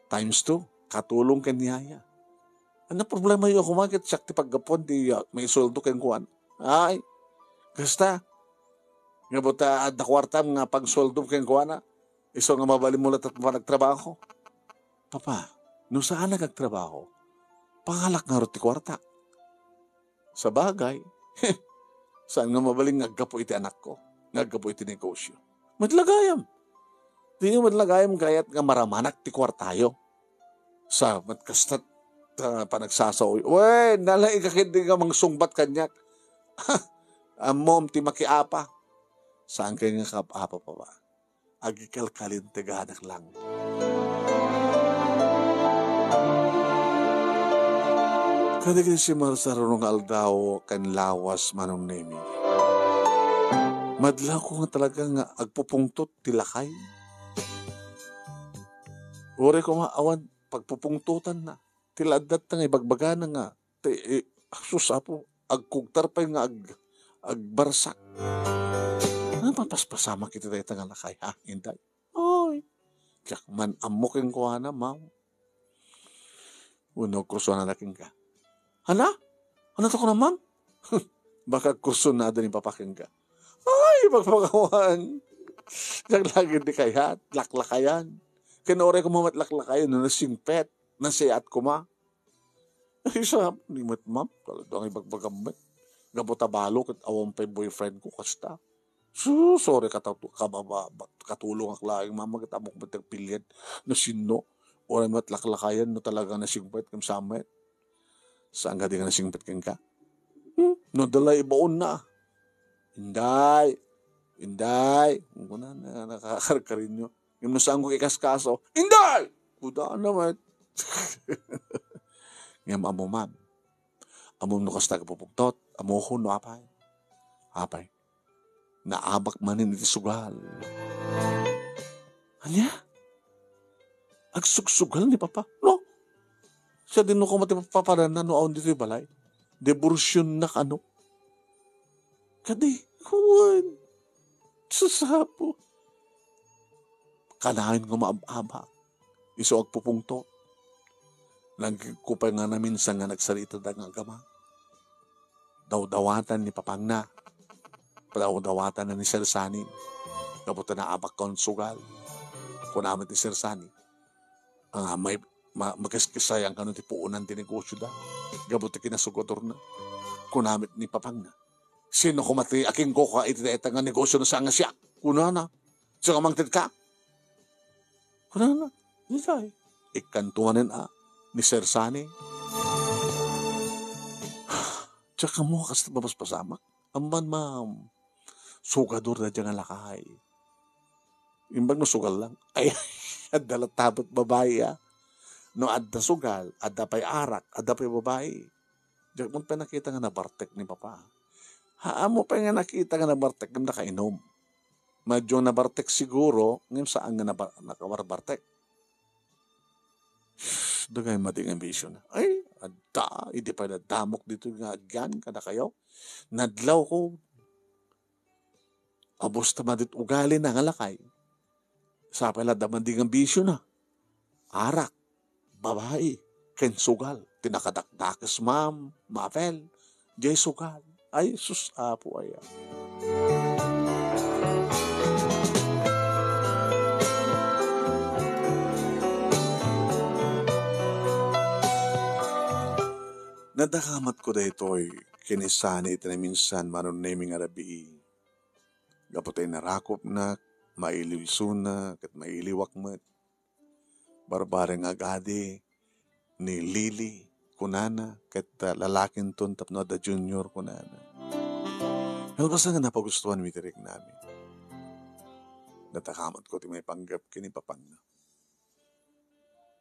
Times two, katulong ken ni Yaya. Ano problema yo, kuman, ket siak ti paggapuan ti, ah, may sweldo kenkuan. Ay, kasta. Nga buta, adda kuartam nga pagsueldo kenkuana. Isu nga mabalin mo latta panagtrabaho. Papa, no saan nagtrabaho, pangalak ngarud ti kuarta. Sabagay, saan nga mabalin nga aggapu iti anakko, nga aggapu iti negosyo. Met la gayam. Diyo met la gayam kayat nga maramanak ti kuartayo. Sa met kasta ta panagsasao. Wen, nalaing ka ketdi nga mangsungbat kaniak. Ammom ti makiapa. Saan kay nga kaap-apa, Papa? Agikalkalinteganak lang. Kadagiti simarsarano nga aldaw ken lawas, Manong Nemi. Madlawko nga talaga nga agpupungtot ti lakay. Uray koma awan pagpupungtotanna. Ti la adda nga ibagbagana nga, ti, eh, sus, Apo, agkugtar pay nga ag-, agbarsak. Ano, mapaspasamak iti dayta nga lakay, ha, Inday? Oy, diak man ammo kenkuana, ma'am. Wenno kursuanada kenka. Hala? Ania ti kunam, ma'am? Baka kursuanada ni Papa kenka. Ay, pagpakawan. Diak la ketdi kayat, laklakayan. Ken uray koma met laklakayan, no nasingpet, nasiat koma. Ay, sa, ni met, ma'am, talaga nga ibagbagam met. Gapu ta balo ket awan pay boyfriend ko, kasta. Sus, sorry, katatu-, kababa-, ba-, katulongak laeng, mama, ket ammok met ti agpilian no sinno. Uray met laklakayan no talaga nasingpet ken sa met. Saan kadi nga nasingpet kenka? Hmm? No, dalay ibaonna. Inday, Inday, kunana, nakakarkarinyo. Ngem no saanko ikaskaso, Inday! Kunana met. Ngem ammo, ma'am. Ammom no kasta agpupungtot, ammoon no apay. Apay. Naabak manen iti sugal. Ania? Agsugsugal ni Papa? No? Sadino koma ti papadanna no awan ditoy balay? Diborsionnak, ano? Kadi, kuan. Sus, Apo. Kanayon nga maab-abak. Isu agpupungtot. Nagkupa nga naminsan nga nagsaritada nga agama. Dawdawatan ni Papangna. Padawdawatan na ni Sir Sunny. Gapu ta naabak kon sugal. Kuna met ni Sir Sunny, nga may, ma-, makiskisayang kano ti puonan ti negosyo da. Gapu ti kinasugadorna. Kuna met ni Papangna, "Sino koma ti akinggoka iti dayta nga negosyo no saan nga siak?" Kunana. "Sino nga mangted ka?" Kunana, "Daytoy." Ikkanto manen a ni Sir Sunny. Diak ammo kas ti mapaspasamak. Amman, ma'am, sugador dayta nga lakay. Imbag no sugal lang. Ay, adda latta met babai, a. No adda sugal, adda pay arak, adda pay babai. Diak man pay nakita nga nabartek ni Papa. Haan mo pay nga nakita nga nabartek ngem nakainom. Medyo nabartek siguro, ngem saan nga naba-, nakabarbartek. Dagay madi nga bisyo na. Ay, adda, idi pay nadamok dito nga agyan, kadakayo. Nadlawko. Abus ta madit ugali na nga lakay. Sapay la adda madi nga bisyo na. Arak, babai, ken sugal. Ti nakadakdakes, ma'am, Mabel, jay sugal. Ay, sus, Apo aya. Nadakamatko daytoy ken ni Sani iti naminsan, Manong Nemi, nga rabii. Gapu ta inarakopnak, mailiw isuna, ket mailiwak met. Barbareng agadi ni Lily, kunana, ket, ah, lalakinton tapno adda junior, kunana. Nalpasan nga napagustuanmi ti riknami. Nadakamatko ti maipanggep ken ni Papangna.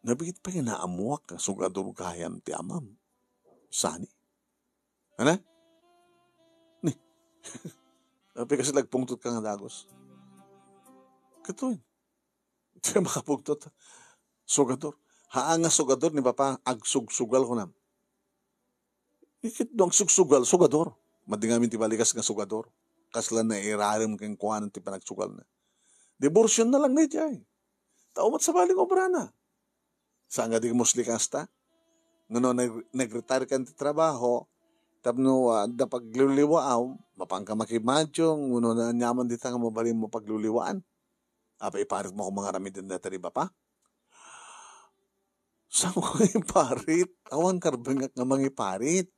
Nabiit pay nga naammoak nga sugador gayam ti amam, Sani. Ana? Ni, Apay kasla agpungtot ka nga dagus? Katoy. Di makapungtot. Sugador. Haan nga sugador ni Papa, agsugsugal kunam. Iket no agsugsugal, sugador. Madi ngamin ti balikas nga sugador. Kasla nairarem kenkuana ti panagsugalna. Diborsyonna lang daydiay. Tao met sabali nga obrana. Saan nga di musli kasta? Ngano nag-, nag-retire kan ti trabaho, tapno, ah, adda pagliwliwaam, mapanka makimadyong, ngano na aniaman dita nga mabalin mo pagliwliwaan? Apay iparitmo koma nga aramiden dayta ni Papa? Saan ko iparit? Awan karbengak nga mangiparit.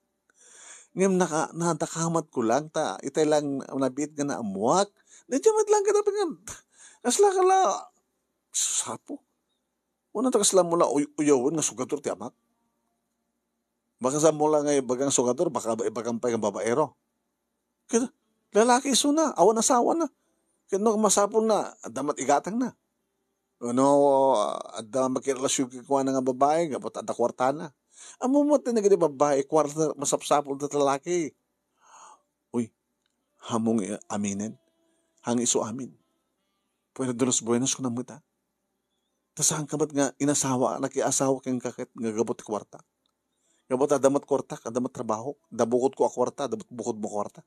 Ngem naka-, nadakamatko lang, ta itay lang nabiit nga naammuak. Daydiay met lang kadapit nga, kasla kala, sapo. Kuna ta kasla mo la uy-, uyawen nga sugador ti amak. Baka sa mo la nga ibagang sugador, baka ibagam pay nga babaero. Ket lalaki isuna, awan asawana. Ket no masapulna, adda met igatangna. Wenno, adda makirelasyon kenkuana nga babai, gapu ta adda kuartana. Ammom met ti nagidi babai, kuarta, masapsapul ti lalaki. Uy, ammom nga aminen. Haan nga isu amin. Puerto de los Buenos, kunam met, a. Ta saanka met nga inasawa, nakiasawa kenka ket nga gapu ti kuarta. Gapu ta adda met kuartak, adda met trabahok, adda bukodko a kuarta, adda met bukodmo a kuarta.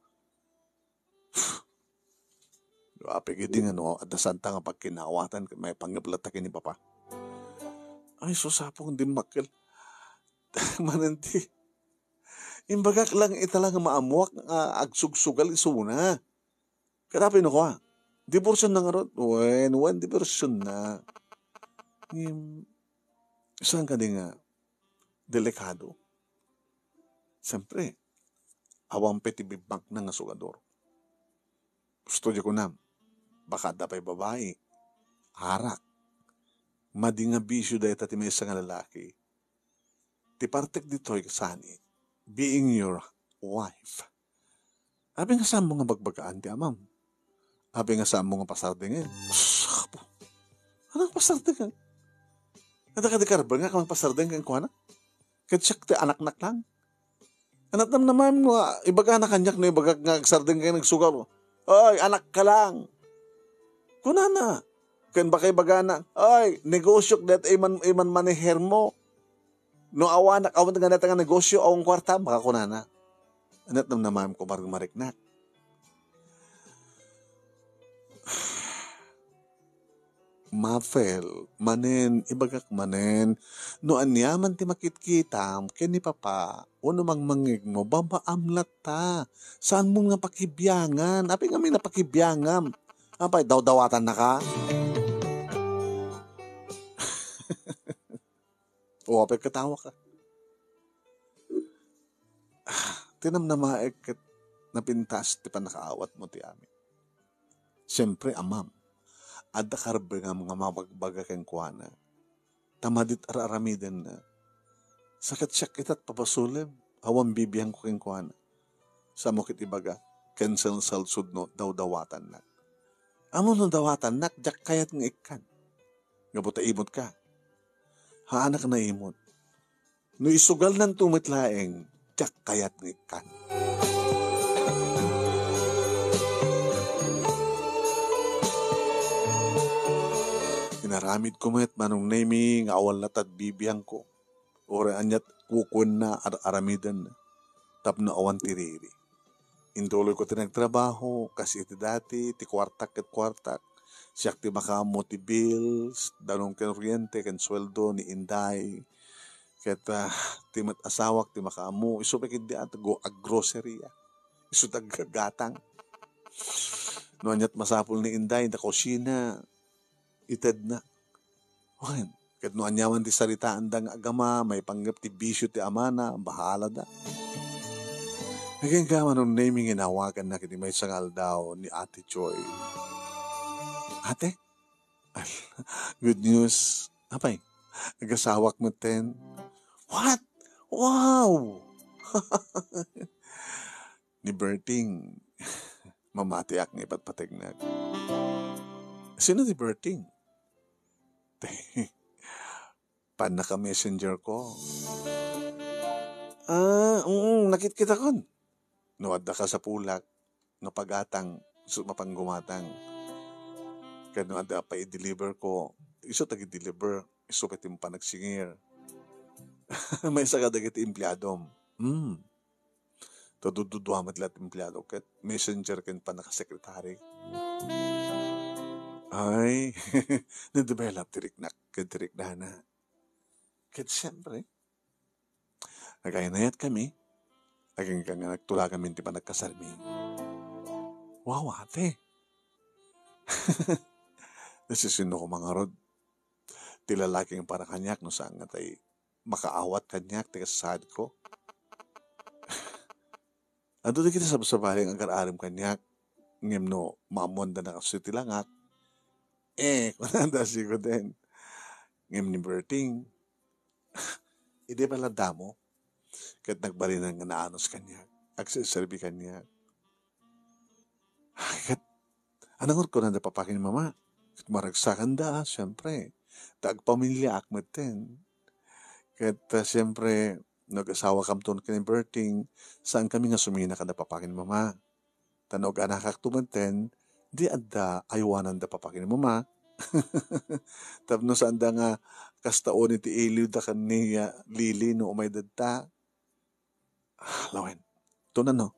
Apay ketdi nga no adda santa nga pagkinaawatan ket maipanggep latta ken ni Papa. Ay, sus, Apo, dimmakkel. Manen ti, imbagak lang ita lang nga maammuak nga agsugsugal isuna. Ket apay no kua, divorsyonna ngarud? Wen, wen, divorsyonna. Ngem, saan kadi nga delikado? Siyempre, awan pay ti bibmakna nga sugador. Gusto di kunam, baka adda pay babai, arak. Madi nga bisio dayta ti maysa nga lalaki. Ti partek ditoy kasani, being your wife. Apay nga saanmo nga bagbagaan ti amam? Apay nga saanmo nga pasardengen? Sus, Apo. Ano nga pasardengen? Adda kadi karbengak nga pasardeng kenkuana? Ket siak ti anaknak lang. Anat namnamam nga ibagana kaniak no ibagak nga agsardeng ken agsugal. Ay, anakka lang. Kunana. Ken baka ibagana, ay, negosyok dayta iman, iman manehermo. No awanak, awan nga dayta nga negosyo, awan kuarta, baka kunana. Anat namnamam ko, marmariknak. Mapel, manen, ibagak manen, no aniaman ti makitkitam ken ni Papa, wenno mangmangngegmo, babaam latta. Saanmo nga pakibiangan. Apay ngamin a pakibiangam? Apay, dawdawatannaka? O, apay katawa ka? Tinamnamaek ket napintas ti pannakaawatmo ti amin. Siempre, amam, adda karbengam nga mabagbaga kenkuana, ta madit ar-aramidenna. Sa ket siak ita ti pabasolem, awan bibiangko kenkuana. Saanmo ket ibaga, ken salsalsudno, dawdawatannak. Ammom no dawatannak, diak kayat nga ikkan. Gapu ta imot ka. Haanak naimot. No isugalnanto met laeng, diak kayat nga ikkan. Inaramidko met, Manong Nemy, nga awan latta ti bibiangko. Uray aniat kukuenna ar-aramiden tapno awan ti riri. Intuloyko ti nagtrabaho, kas iti dati, ti kuartak ket kuartak. Siak ti makaammo ti bills, danum ken oriente, ken sueldo ni Inday. Ket, ah, ti met asawak ti makaammo. Isu pay ketdi at go-, aggrocery, ah. Isu ti aggatang. No aniat masapul ni Inday, inta kusina, itedna. Wen, ket no aniaman ti saritaanda nga agama, maipanggep ti bisio ti amana, bahalada. Agingga, Manong Nemy, nga inawagannak iti maysa nga aldaw ni Ate Joy. Ate? Good news. Apay, agasawak metten. What? Wow! Ni Berting. Mamatiak nga ipatpategnak. Sino ni Berting? Pannaka-messenger ko. Ah, mm, nakitkitakon. No adda ka sa pulak, nga pagatang, isu mapan gumatang. Ken no adda pay i-deliver ko, isu ti agi-deliver, isu pay ti panagsingir. Maysa kadagiti empleadom. Hmm. Ta dududua met la ti empleado ket messenger ken pannakasekretary. Ay, na-develop ti riknak ken ti riknana. Ket siyempre, nagaynayatkami, agingga nga nagtulagamin ti panagkasarmi. Wow, ate! Nasisino ko mangarod? Ti lalaki nga para kaniak no saan nga tay makaawat kaniak ti kasasaadko. Adu dagiti sabsabali nga agar-arim kaniak, ngem no maammoanda na kas iti langak, eh, kunada, "Siko den." Ngem ni Berting, idi pala damo, ket nagbalinan nga naanus kaniak, agserserbi kaniak. Ket, anang kunada, "Papa ken Mama?" Ket maragsakanda, siempre. Ta agpamiliaak metten. Ket, ah, siempre, no agasawakamto ken ni Berting, saankami nga sumina kada Papa ken Mama. Ta no aganakakto metten, di adda aywananda Papa ken Mama. Tapno saanda nga kasta uni ti iliwda ken ni, ah, Lily no umay dadta. Ah, lawen. Tunan no.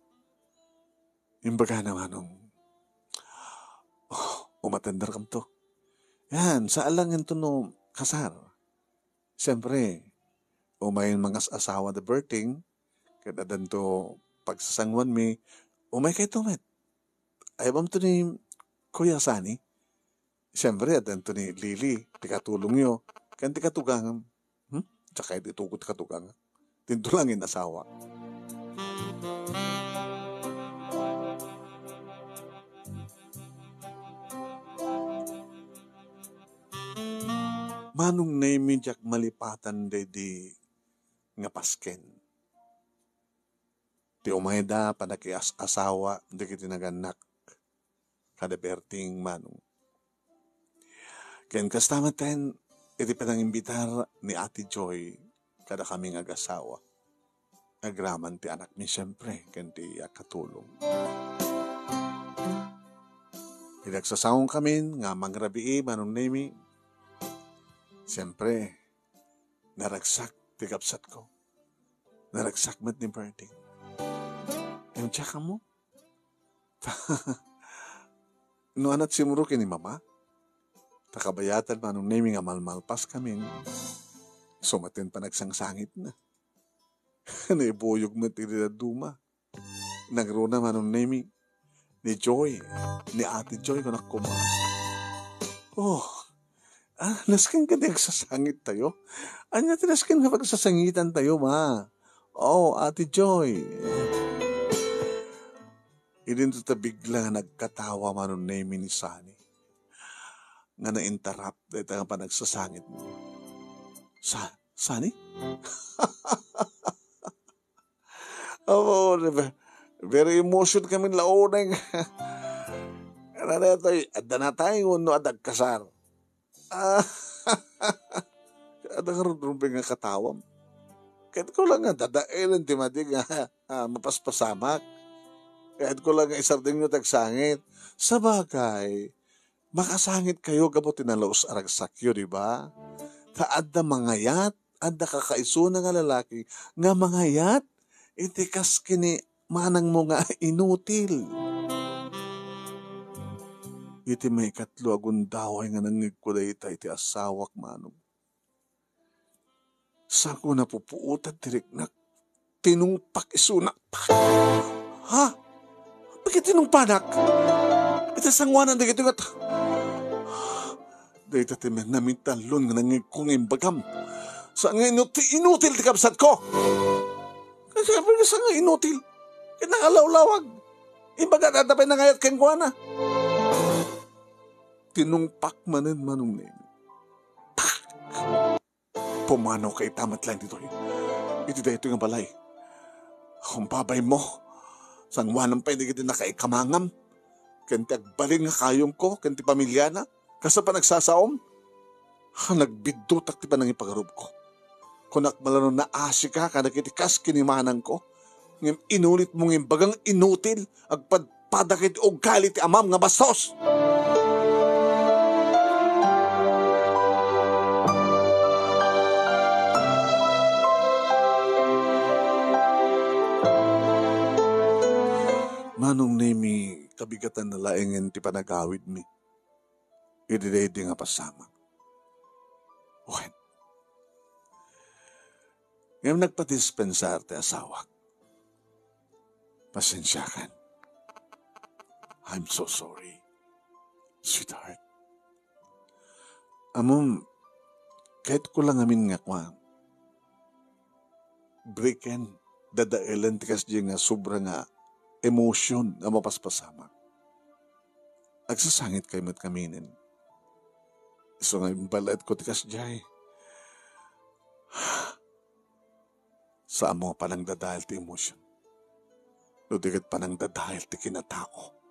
Imbagana, Manong. Oh, umatenderkamto. Yan, saan lang ito no kasar. Siyempre, umay mangas-asawa da Berting, ket addanto pagsasanguanmi, umay kayto met. Ay, bamto ni Kuya Sani? Siyempre, addanto ni Lily, ti katulongyo, ken ti katugangam. Hmm? Tsaka iti tugot ti katugangam. Tinto lang in asawa. Manong Nemi, diak malipatan daydi nga pasken. Ti umayda, panakias-asawa dagiti nagannak kada Berting, Manong. Ken kasta metten, iti panangimbitar ni Ate Joy kadakami nga agasawa. Agraman ti anakmi, siempre, ken ti agkatulong. Idi agsasaonkamin nga mangrabii, Manong Nemi, siempre, naragsak ti kabsatko. Naragsak met ni Berting. Ngem diak ammo. No anat simro ken ni Mama, ta kabayatan, Manong Nemi, nga malmalpaskamin, isu metten panagsangsangitna. Naibuyog met iti dadduma. Nangruna, Manong Nemi, ni Joy, ni Ate Joy, kunak koma. Oh, ah, nasken kadi agsasangittayo? Ania ti nasken nga pagsasangitantayo, Ma? Oh, Ate Joy. Idinto ta bigla nga nagkatawa, Manong Nemi, ni Sani. Nga na-interrupt dayta nga panagsasangit. Sa-, Sani? Apo, very emotion kami launay. Ano na ito? Adda na tayo, no, adda kasar. Ah, adda ka run, Ruben, nga katawam. Kahit ko lang nga, dadaelen ti madi nga, ah, mapaspasamak. Kahit ko lang nga, isardeng nyo tagsangit. Sabagay, makasangit kayo gapu ti nalaus a ragsakyo, di ba? Ta adda mangayat, adda kakaisuna nga lalaki nga mangayat iti kas ken ni manangmo nga inutil. Iti maikatlo a gundaway nga nangngegko dayta iti asawak, Manong. Saanko napupuotan ti riknak. Tinungpak isuna. Ha? Apay ket tinungpanak? Iti sanguanan dagitoy nga ta-, dayta ti men-, namitallon nga nangngegko nga imbagam. Saan nga inu-, ti inutil ti kabsatko? Kasi apay nga saan nga inutil? Ket nakalawlawag. Imbagak adda pay nangayat kenkuana. Tinungpak manen, Manong Nemi. Pak! Pumanaw ka ita met laeng ditoy. Iti daytoy nga balay. Umbabay mo. Sanguanam pay dagiti nakaikamangam. Ken ti agbalin nga kayongko, ken ti pamiliana. Kas a panagsasaom. Ha, nagbiddutak ti panangipagarupko. Kunak man la no naasika kadagiti kas ken ni manangko. Ngem inulitmo nga imbagang inutil. Agpad-, pada ket ugali ti amam nga bastos. Manong Nemi, kabigatan na laengen ti panagawidmi idi daydi nga pasamak. Wen, ngem nagpadispensar ti asawak. Pasensiakan. I'm so sorry, sweetheart. Ammom, kayatko lang amin nga kuan, breaken, dadaelen ti kasdi nga sobra nga emotion nga mapaspasamak. Agsasangitkay met ngaminen. Isu nga imbaletko ti kasdiay. Saan mo nga panangdadael ti emotion, no di ket panangdadael ti kinatao.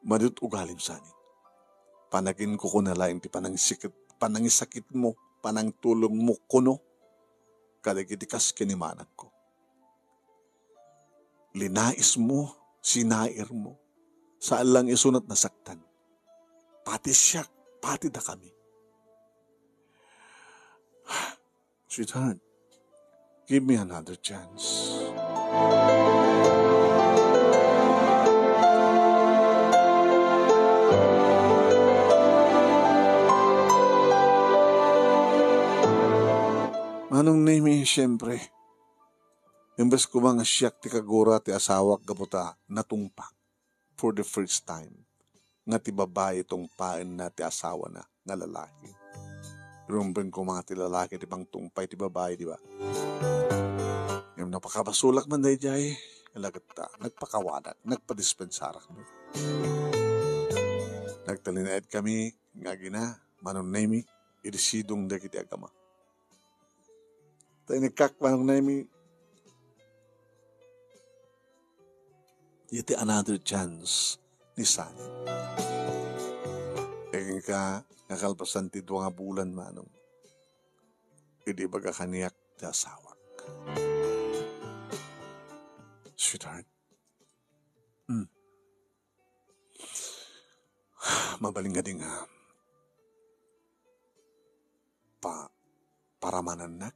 Madut ugalim sani. Panaginkukuna laeng ti panangisikit-, panangisakitmo, panangtulongmo kuno kadagiti kas ken ni manangko. Linaismo, sinairmo, saan lang isunat nasaktan. Pati siak, pati dakami. Sweetheart, give me another chance. Manong Nemi, siyempre, imbes koma nga siak ti kagura ti asawak gapu ta natungpak for the first time nga ti babai tungpaenna ti asawana nga lalaki. Rumbeng koma ti lalaki ti pangtungpay ti babai, di ba? Ngem napakabasolak man daydiay, alagad ta, nagpakawanak, nagpadispensarak. Nagtalinaed kami nga agina, Manong Nemi, idi sidong dagiti agama. Ta inikkak, Manong Nemi, iti another chance ni Sunny. Inka nga kalpasan ti dua nga bulan, Manong, idi ibaga kaniak ti asawak. Sweetheart, mm, mabalin nga di nga pa-, paramanannak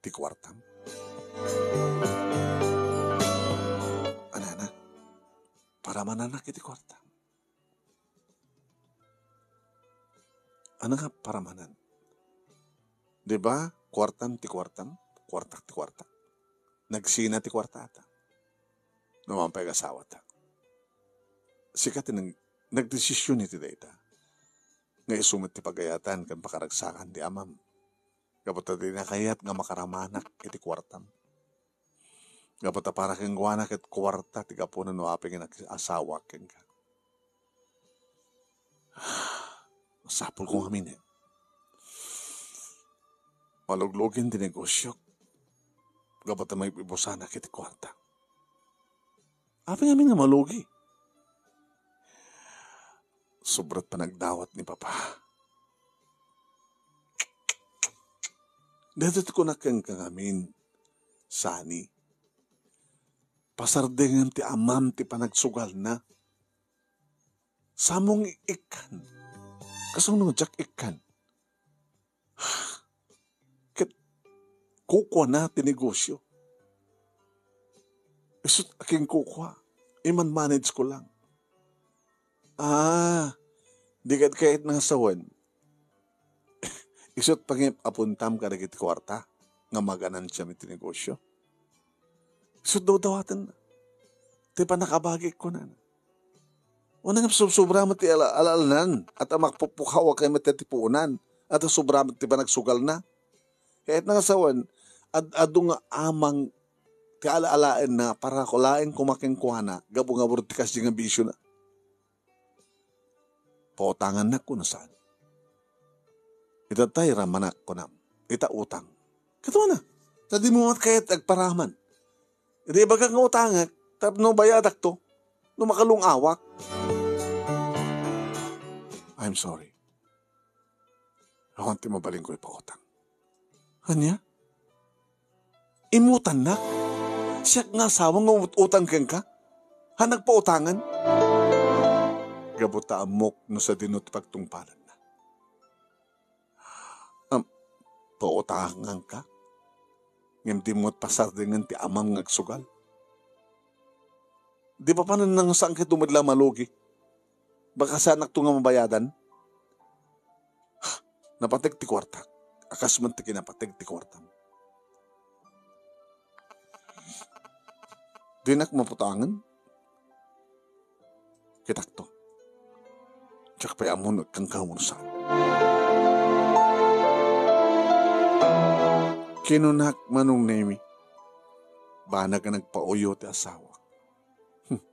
ti kuartam? Anana, paramanannak iti kuartam? Ano nga paramanan? Di ba? Kuartam ti kuartam, kuartak ti kuartak. Nagsina ti kuartata. No, mapan pay agasawata. Sika ti nag-, nagdesisyon iti dayta. Nga isu met ti pagayatan ken pakaragsakan ti amam. Gapu ta dina kayat nga makaramanak iti kuartam. Gapu ta para kenkuana ket kuarta ti gapuna no apay nga nag-asawa kenka. Masapulko ngamin, eh. Maluglugen ti negosiok. Gapu ta maibusanak iti kuarta. Apay ngamin nga malugi? Sobrat panagdawat ni Papa. Daytoy ti kunak kenka ngamin, Sunny. Pasardengem ti amam ti panagsugalna. Samong ikkan. Kasano nga diak ikkan? Ket kukuana ti negosyo. Isut' a kinkukua, iman-manage ko lang. Ah, di ket kayat nga sawen. Isut' pangip apuntam kadagiti kuarta nga maganansiam iti negosyo. Isut' dawdawaten ti pannakabagik, kunana. Wen, ngem subsobra met ti ala-, alaalanan, at a makpupukawak met ti puonan, at a sobra met ti panagsugalna. Kayat nga sawen, ad-, adu nga amang ti alaalaenna para kulaen kumakenkuana, gapu nga burtikas di nga bisyo na. Pautangannak, kuno saan? Ita tay ramanak, kunam. Ita utang. Kaduana, ta di mo met kayat agparaman. Iti ibagak nga utangek, tapno bayadakto, no makalung-awak. I'm sorry. Awan ti mabalinko ipautang. Ania? Imutannak? Siak nga asawa nga umut-utang kenka? Ha, nagpautangan? Gapu ta ammok no sadino ti pagtungpalanna. Am, pautanganka? Ngem di met pasardingen ti amam nga agsugal. Di ba panen nang saan ket dumadla malugi? Baka saanakto nga mabayadan? Napateg ti kuartak. Akas man ti kinapateg ti kuartam. Dinak maputangan. Kitakto. Diak pay ammo no agkanka wenno saan. Kinunak, Manong Nemi, banag a nagpauyo ti asawa. Hmm.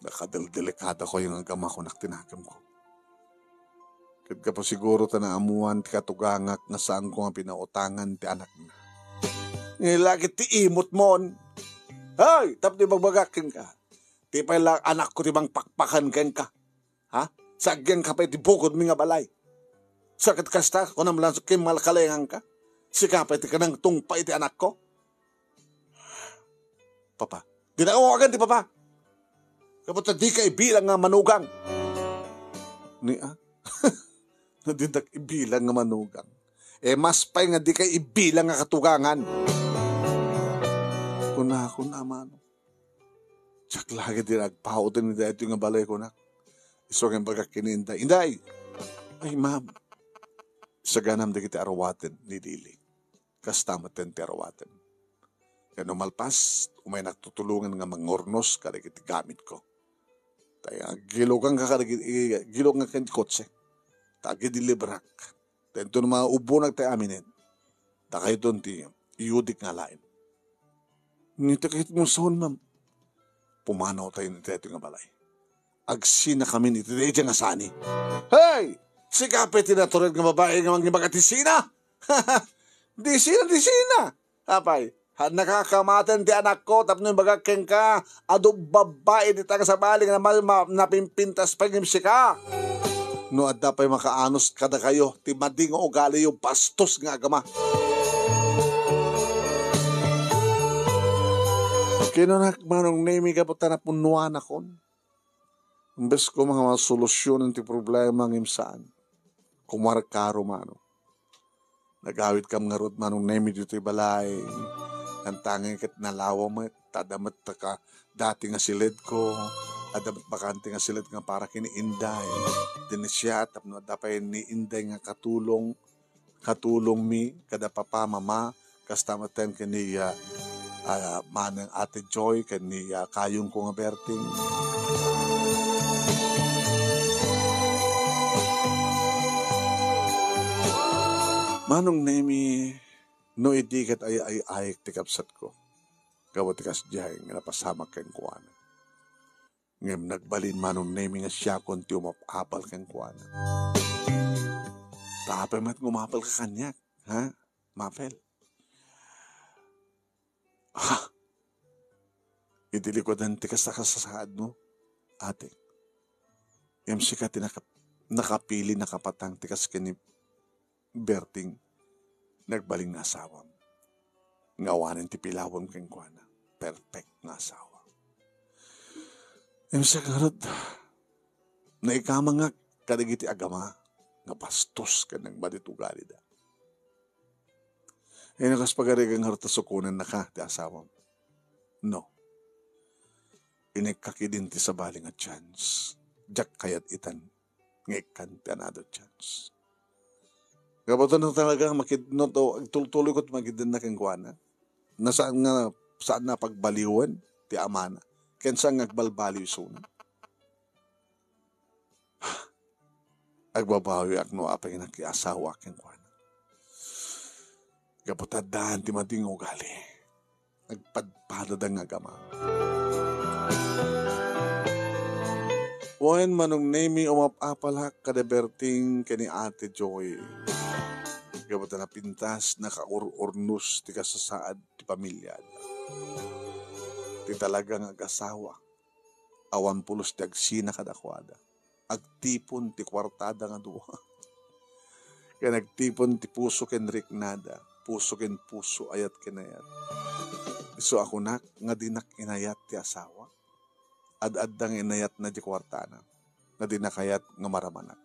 Nakadeldelikada ko yung agama ko, nak tinakemko. Ket gapu siguro ta naammuan ti katugangak nga saanko nga pinautangan ti anakna. Ngem lagi ti imot mon. Hay, tapno ibagbagak kenka. Ti pay la anakko ti mangpakpakan kenka. Ha? Sa agyanka pay ti bukodmi nga balay. Sa ket kasta, kunam lang, kimmalkalenganka. Sika pay ti kanang tungpa iti anakko. Papa. Di na awagan ti papa. Gapu ta dika ibilang nga manugang. Ni, ah? Dinnak ibilang nga manugang. E, mas pay nga dika ibilang nga katugangan. Kunakon, amano. Diak lagi ti nagpauten iti daytoy nga balay, kunak. Isu nga imbagak ken ni Inday, "Inday! Ay, ma'am." Saganam dagiti aruaten ni Lily. Kasta met ti aruaten. Ken no malpas, umaynak tutulongan nga mangurnos kadagiti gamitko. Ta agiloganka kadagiti, agiloganka iti kotse. Ta agidilibrak. Ta inton maubbonak ti aminen, dakayton ti iyudik nga alaen. Ngem ti kayatmo sawen, ma'am, pumanawtayo iti daytoy nga balay. Agsinakamin iti daydiay nga sani. Hey! Sika pay ti natured nga babai nga mangibaga ti sina? Di sina, di sina! Apay, ha, nakakamaten ti anakko tapno imbagak kenka, adu babbai dita nga sabali nga ma-, ma-, napimpintas pay ngem sika. No adda pay makaanus kadakayo, ti madi nga ugaliyo, bastos nga agama. Kinunak, Manong Nemi, gapu ta napunnuanakon. Imbes koma nga masolusyonan ti problema ngem saan. Kumarkaro, mano. Nagawitkam ngarud, Manong Nemi, ditoy balay. Nantangay ket nalawa met, ta adda met ta ka-, dati nga siledko, adda met bakante nga siled nga para ken ni Inday. Dinesiat tapno adda pay ni Inday nga katulong, katulongmi kada papa, mama, kasta metten ken ni, ah, ah, manang Ate Joy ken ni, ah, kayongko nga Berting. Manong Nemi, no idi ket ay-ay-ayek ti kabsatko, gapu ti kasdiay nga napasamak kenkuana. Ngem nagbalin, Manong Nemi, nga siakon ti umap-apal kenkuana. Ta apay met nga umapalka kaniak, ha? Mapel. Ha? Iti likudan ti kasta kasasaadmo, ate. Ngem sika ti naka-, nakapili, nakapatang ti kas ken ni Berting, nagbalin nga asawam. Nga awanen ti pilawem kenkuana. Perfect nga asawa. Ngem sika ngarud, naikamangak kadagiti agama nga bastos ken nagmadit ugalida. Ino kas pagarigan ngarud ta sukonennaka ti asawam? No. Inekkak idin ti sabali nga chance. Diak kayat itan nga ikkan ti another chance. Gapu ta no talaga makid-, no to, agtultuloyko ti makiddenna kenkuana. Na saan nga, saan nga pagbaliwen ti amana. Ken saan nga agbalbaliw isuna. Agbabawiak no apay nga nakiasawa kenkuana. Gapu ta addaan ti madi nga ugali. Nagpadpadada nga agama. Wen, Manong Nemi, umap-apalak kada Berting ken ni Ate Joy. Gapu ta napintas, nakaur-urnos ti kasasaad ti pamiliada. Ti talaga nga agasawa, awan pulos ti agsina kadakuada. Agtipon ti kuartada nga dua. Ken agtipon ti puso ken riknada. puso ken puso, ayat ken ayat. Isu a kunak nga dinak inayat ti asawa. Ad-adda nga inayatna ti kuartana, nga dina kayat nga maramanak.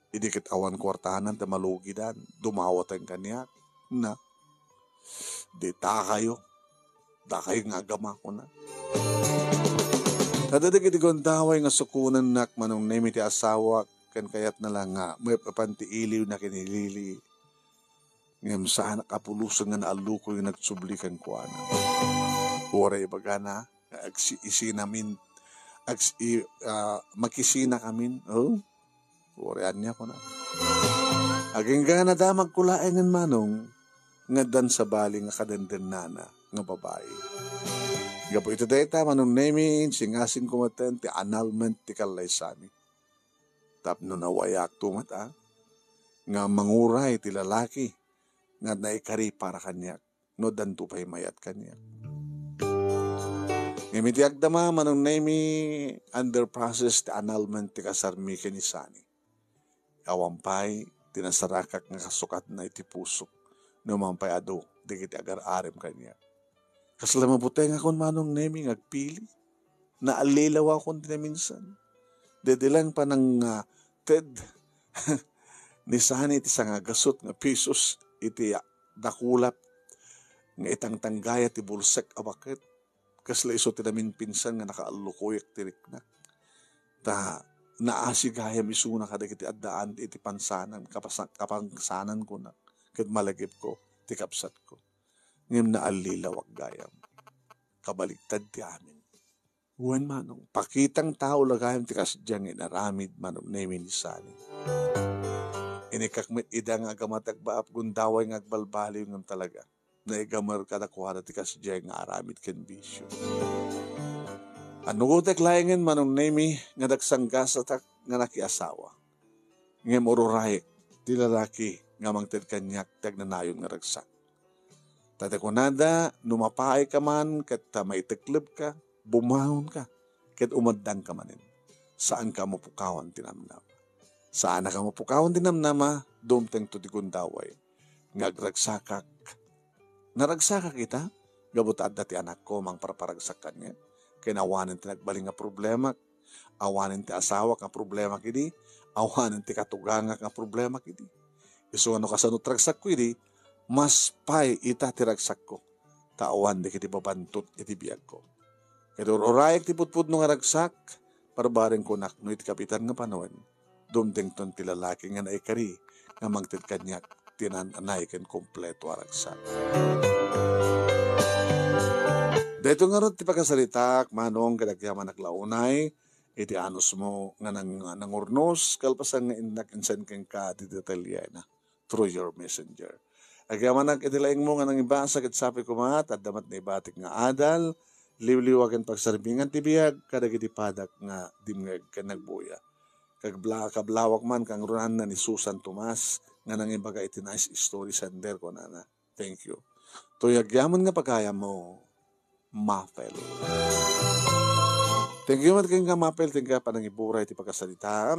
Idi ket awan kuartanan ta malugidan, dumawaten kaniak, na, ditakayo, dakayo nga agama, kuna. Adda dagiti gundaway nga sukonennak, Manong Nemi, ti asawak, ken kayatna la nga maep-epan ti iliwna ken ni Lily. Ngem saanak a pulosen nga naallukoy nga nagsubli kenkuana. Uray ibagana nga agsi-, isinamin, agsi-, ah, makisinakamin. Oh? Uray ania, kuna. Agingga nadamagko laengen, Manong, nga addan sabali nga kadendennana nga babai. Gapu iti dayta, Manong Nemi, insingasingko metten ti annulment ti kallaysami. Tapno nawayaakto met a nga manguray ti lalaki nga naikari para kaniak no addanto pay mayat kaniak. Ngem iti agdama, Manong Nemi, under process ti annulment ti kasarmi ken ni Sunny. Awan pay ti nasarakak nga kasukatna iti pusok no awan pay adu dagiti agar-arem kaniak. Kasla mabutengakon, Manong Nemi, nga agpili. Naallilawakon ti naminsan. Dede lang panang, ah, ted ni Sunny ti sangagasut nga pisos iti, ah, dakulap nga itangtanggaya ti bulsek a baket. Kasla isu ti naminpinsan nga nakaallukoyak ti riknak. Ta naasi gayam isuna kadagiti addaan iti pansanan, kapasa-, kapansanan, kunak, ket malagipko ti kabsatko. Ngem naallilawak gayam. Kabaligtad ti amin. Wen, Manong, pakitang tao la gayam ti kasdiay nga inaramid, Manong Nemi, ni Sunny. Inikkak met ida nga agama ti agbaap, gundaway nga agbalbaliw ngem talaga naigamer kadakuada ti kasdiay nga aramid ken bisio. Annugotek laengen, Manong Nemi, nga dagsanggasatak nga nakiasawa. Ngem ururayek ti lalaki nga mangted kaniak ti agnanayon nga ragsak. Ta ti kunada, no mapaayka man ket ta maiteklebka, bumangonka, ket umaddangka manen. Saanka a mapukawan ti namnama. Saanka a mapukawan ti namnama, dumtengto ti gundaway nga agragsakak. Naragsakak ita, gapu ta adda ti anakko mangparparagsak kaniak. Ken awanen ti nagbalin nga problemak, awanen ti asawak nga problemak idi, awanen ti katugangak nga problemak idi. Isu nga no kasano ti ragsakko idi, mas pay ita ti ragsakko, ta awan dagiti babantot iti biagko. Ket ur-urayek ti pudpudno nga ragsak, barbareng kunak no iti kabitan nga panawen, dumtengton ti lalaki nga naikari nga mangted kaniak ti naan-anay ken kompleto a ragsak. Daytoy ngarud ti pakasaritaak, Manong, ket agyamanak la unay iti anusmo nga nang-, nangurnos, kalpasan nga innak insend kenka ti detalyena through your messenger. Agyamanak iti laingmo nga nangibasa ket sapay koma ta adda met naibatik nga adal, liwliwa ken pagsarmingan ti biag kadagiti padak nga dimngeg ken nagbuya. Kagbla-, kablawak man kangrunaanna ni Susan Tomas nga nangibaga iti nice story sender, kunana. Thank you. Toy agyamanak nga pagayammo, Mapel. Thank you met kenka, Mapel, kenka panangiburay ti pagkasarita.